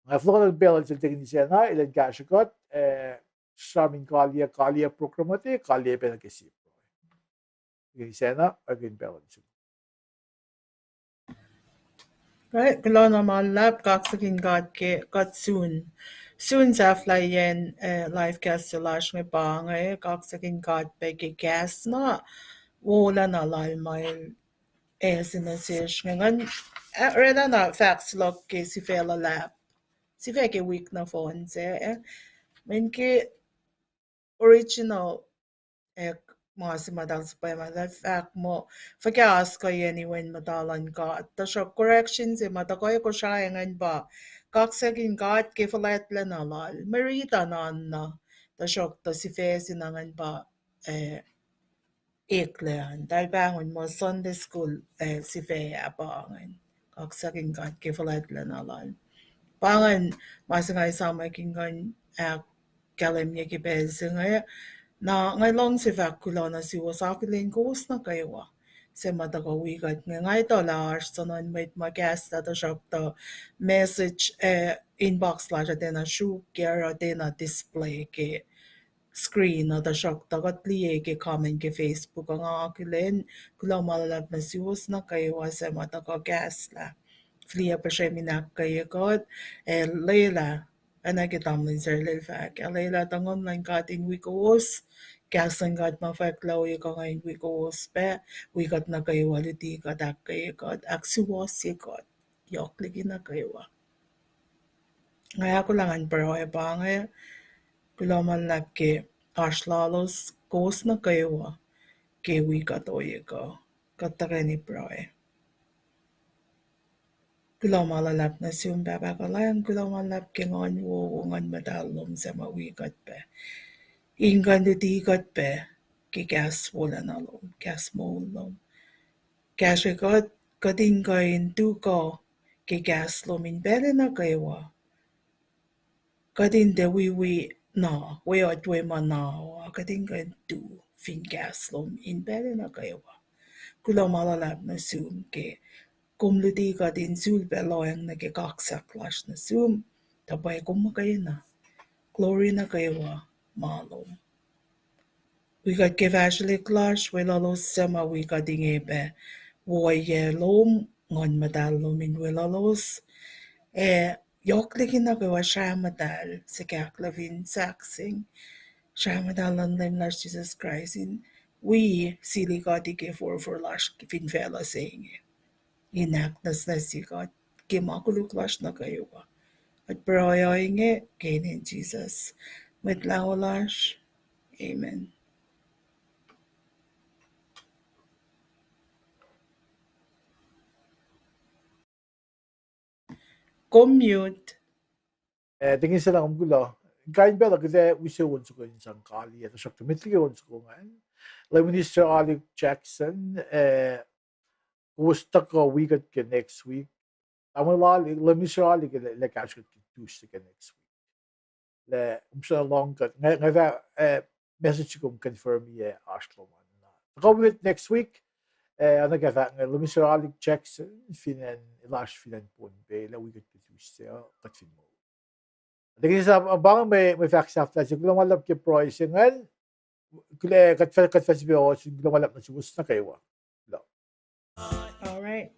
Nga fohlohk nuh pacl sel Tekini Sena, elan kahsrwe kuht, ah, sram in kaliyac, kaliyac program uh, kaliyac pac nuh ke sie. Tekini Sena, orekmakihn pacl sel. Right, kuloh na ma luhlahp, kaksakihn God ke kuht sun, sun sahflahiyacn, ah, live cast se lasr inge pa inge, kaksakihn God pac ke kahs na wolacna lal ma el ase nuh sesr inge. Ngan, ah, oraclah na fahk se luhk ke sifac luhlahp, sifac ke wik nohfohn se, ah, mweyen ke original, ah, ma se ma eltahl suhpwacma, eltahl fahk muh, fuhkah oasr kuh yen iwen muhta luhn God. Tuhsruhk correction se ma tuhkuh Kosrae ingacn pa, kaksakihn God ke fuhlwactlacna lal. Mwe riti an na, tuhsruhk tuh sifac se na ingacn pa, ah, eklac an. Eltahl pahngon muh Sunday school, ah, sifac ah pa ingacn. Kaksakihn God ke fuhlwactlacna lal. Pa ingacn ma se nga esamwack in kuh in ahkkahlwemye ke pacl se inge. Na nga luhngse fahk kuloh nuh suwos akihlen kowos nuh kwewa se ma tuhkuh wi kuht inge. Nga etuh lah oasr soenna mwet ma kahslah, tuhsruhk tuh message, ah, inbox lasr uh tiacna sruok, ke oruh tiacna display ke screen uh, tuhsruhk tuh kuht liye ke comment ke Facebook uh. Nga akihlen kuloh ma luhlahp nuh suwos nuh kwewa se ma tuhkuh kahslah. Fihliyac puhsrem in ahkkweye kuht, ac lwelah, oacna ke tamuhlwel Sarlel fahk, ac lwelah tuh Nguhn luhn God in wi kowos, kahs luhn God ma fwack lah ohiyac kuh inge in wi kowos pac, wi kuht nuh kwewa, luti kuht, ahkkweye kuht, ahksuwohsye kuht, yohk liki nuh kwewa. Nga ahkolah ngan pruhe pa inge, kuloh ma luhlahp ke oasr lalos kowos nuh kwewa ke wi kuht ohiyac kuh. Kuht tuhkweni pruhe. Kuloh ma luhlahp nuh sum Pahpah kuhlwacng, kuloh ma luhlahp ke Nguhn wowo, Nguhn Muhtahl lom suc ma wi kuht pac, in kuh in luti kuht pac ke kahs wolacna lom, kahs moul lom. Kahsrwe kuht, kuht in kuh in tu kuh ke kahs lom in pacl nuh kwewa. Kuht in tiac wiwi na, weot we ma na uh, kuht in kuh in tu fin kahs lom in pacl nuh kwewa. Kuloh ma luhlahp nuh sum ke kom luti kuht in sulpac lohacng nuh ke kaksak lasr nuh sum, tuh pwacye kom muhkwena. Glory nuh kwewa ma lom. Wi kuht ke fahsrwelihk lasr, weluhlos suc ma wi kuht inge pac, wo ohiyac lom, Nguhn Muhtahl lom in weluhlos. Ac yohk liki nuh kwewa srah muhtahl, sahkahklah fin sahkseng, srah muhtahl luhn Leum lasr Jisus Kraist in wi sili kuht ke forfor lasr fin facluh se inge. In ahknwacsnwacsye kuht ke ma koluk lasr nuh kwewa. Kuht pruhe inge ke inen Jisus, Mwet Lahngo lasr. Amen. Kom mute. Eh, tekini se na kom kuloh. Kain pacl uh kuht ac use on soko in sang kaliyac, tuhsruhktuh met liki on soko ingacn, Lay Minister Alec Jackson, eh, kowos tuhkuh wi kuht ke next week. Tamuhlwel Alec, Lay Minister Alec, lah, lah kahsruh kuht ke Tuesday ke next week. Lah, um, sra lohng kuht, nga, nga fah, eh, message kom confirm-i, eh, oasr lom an na. Tuhkuh wi kuht next week, eh, oacna ke fahk inge, Lay Minister Alec Jackson, fin acn, lasr fin acn Pohnpei, lah wi kuht ke Tuesday uh, kuht fin moul. Tekini sa, pa inge mwe, mwe fahk sahflah se, kuloh ma luhlahp ke pruhe se ingacn, kuloh, kuht fah, kuht fah sifil ohsun, kuloh ma luhlahp nuh suwos nuh kwewa. Kuloh. All right.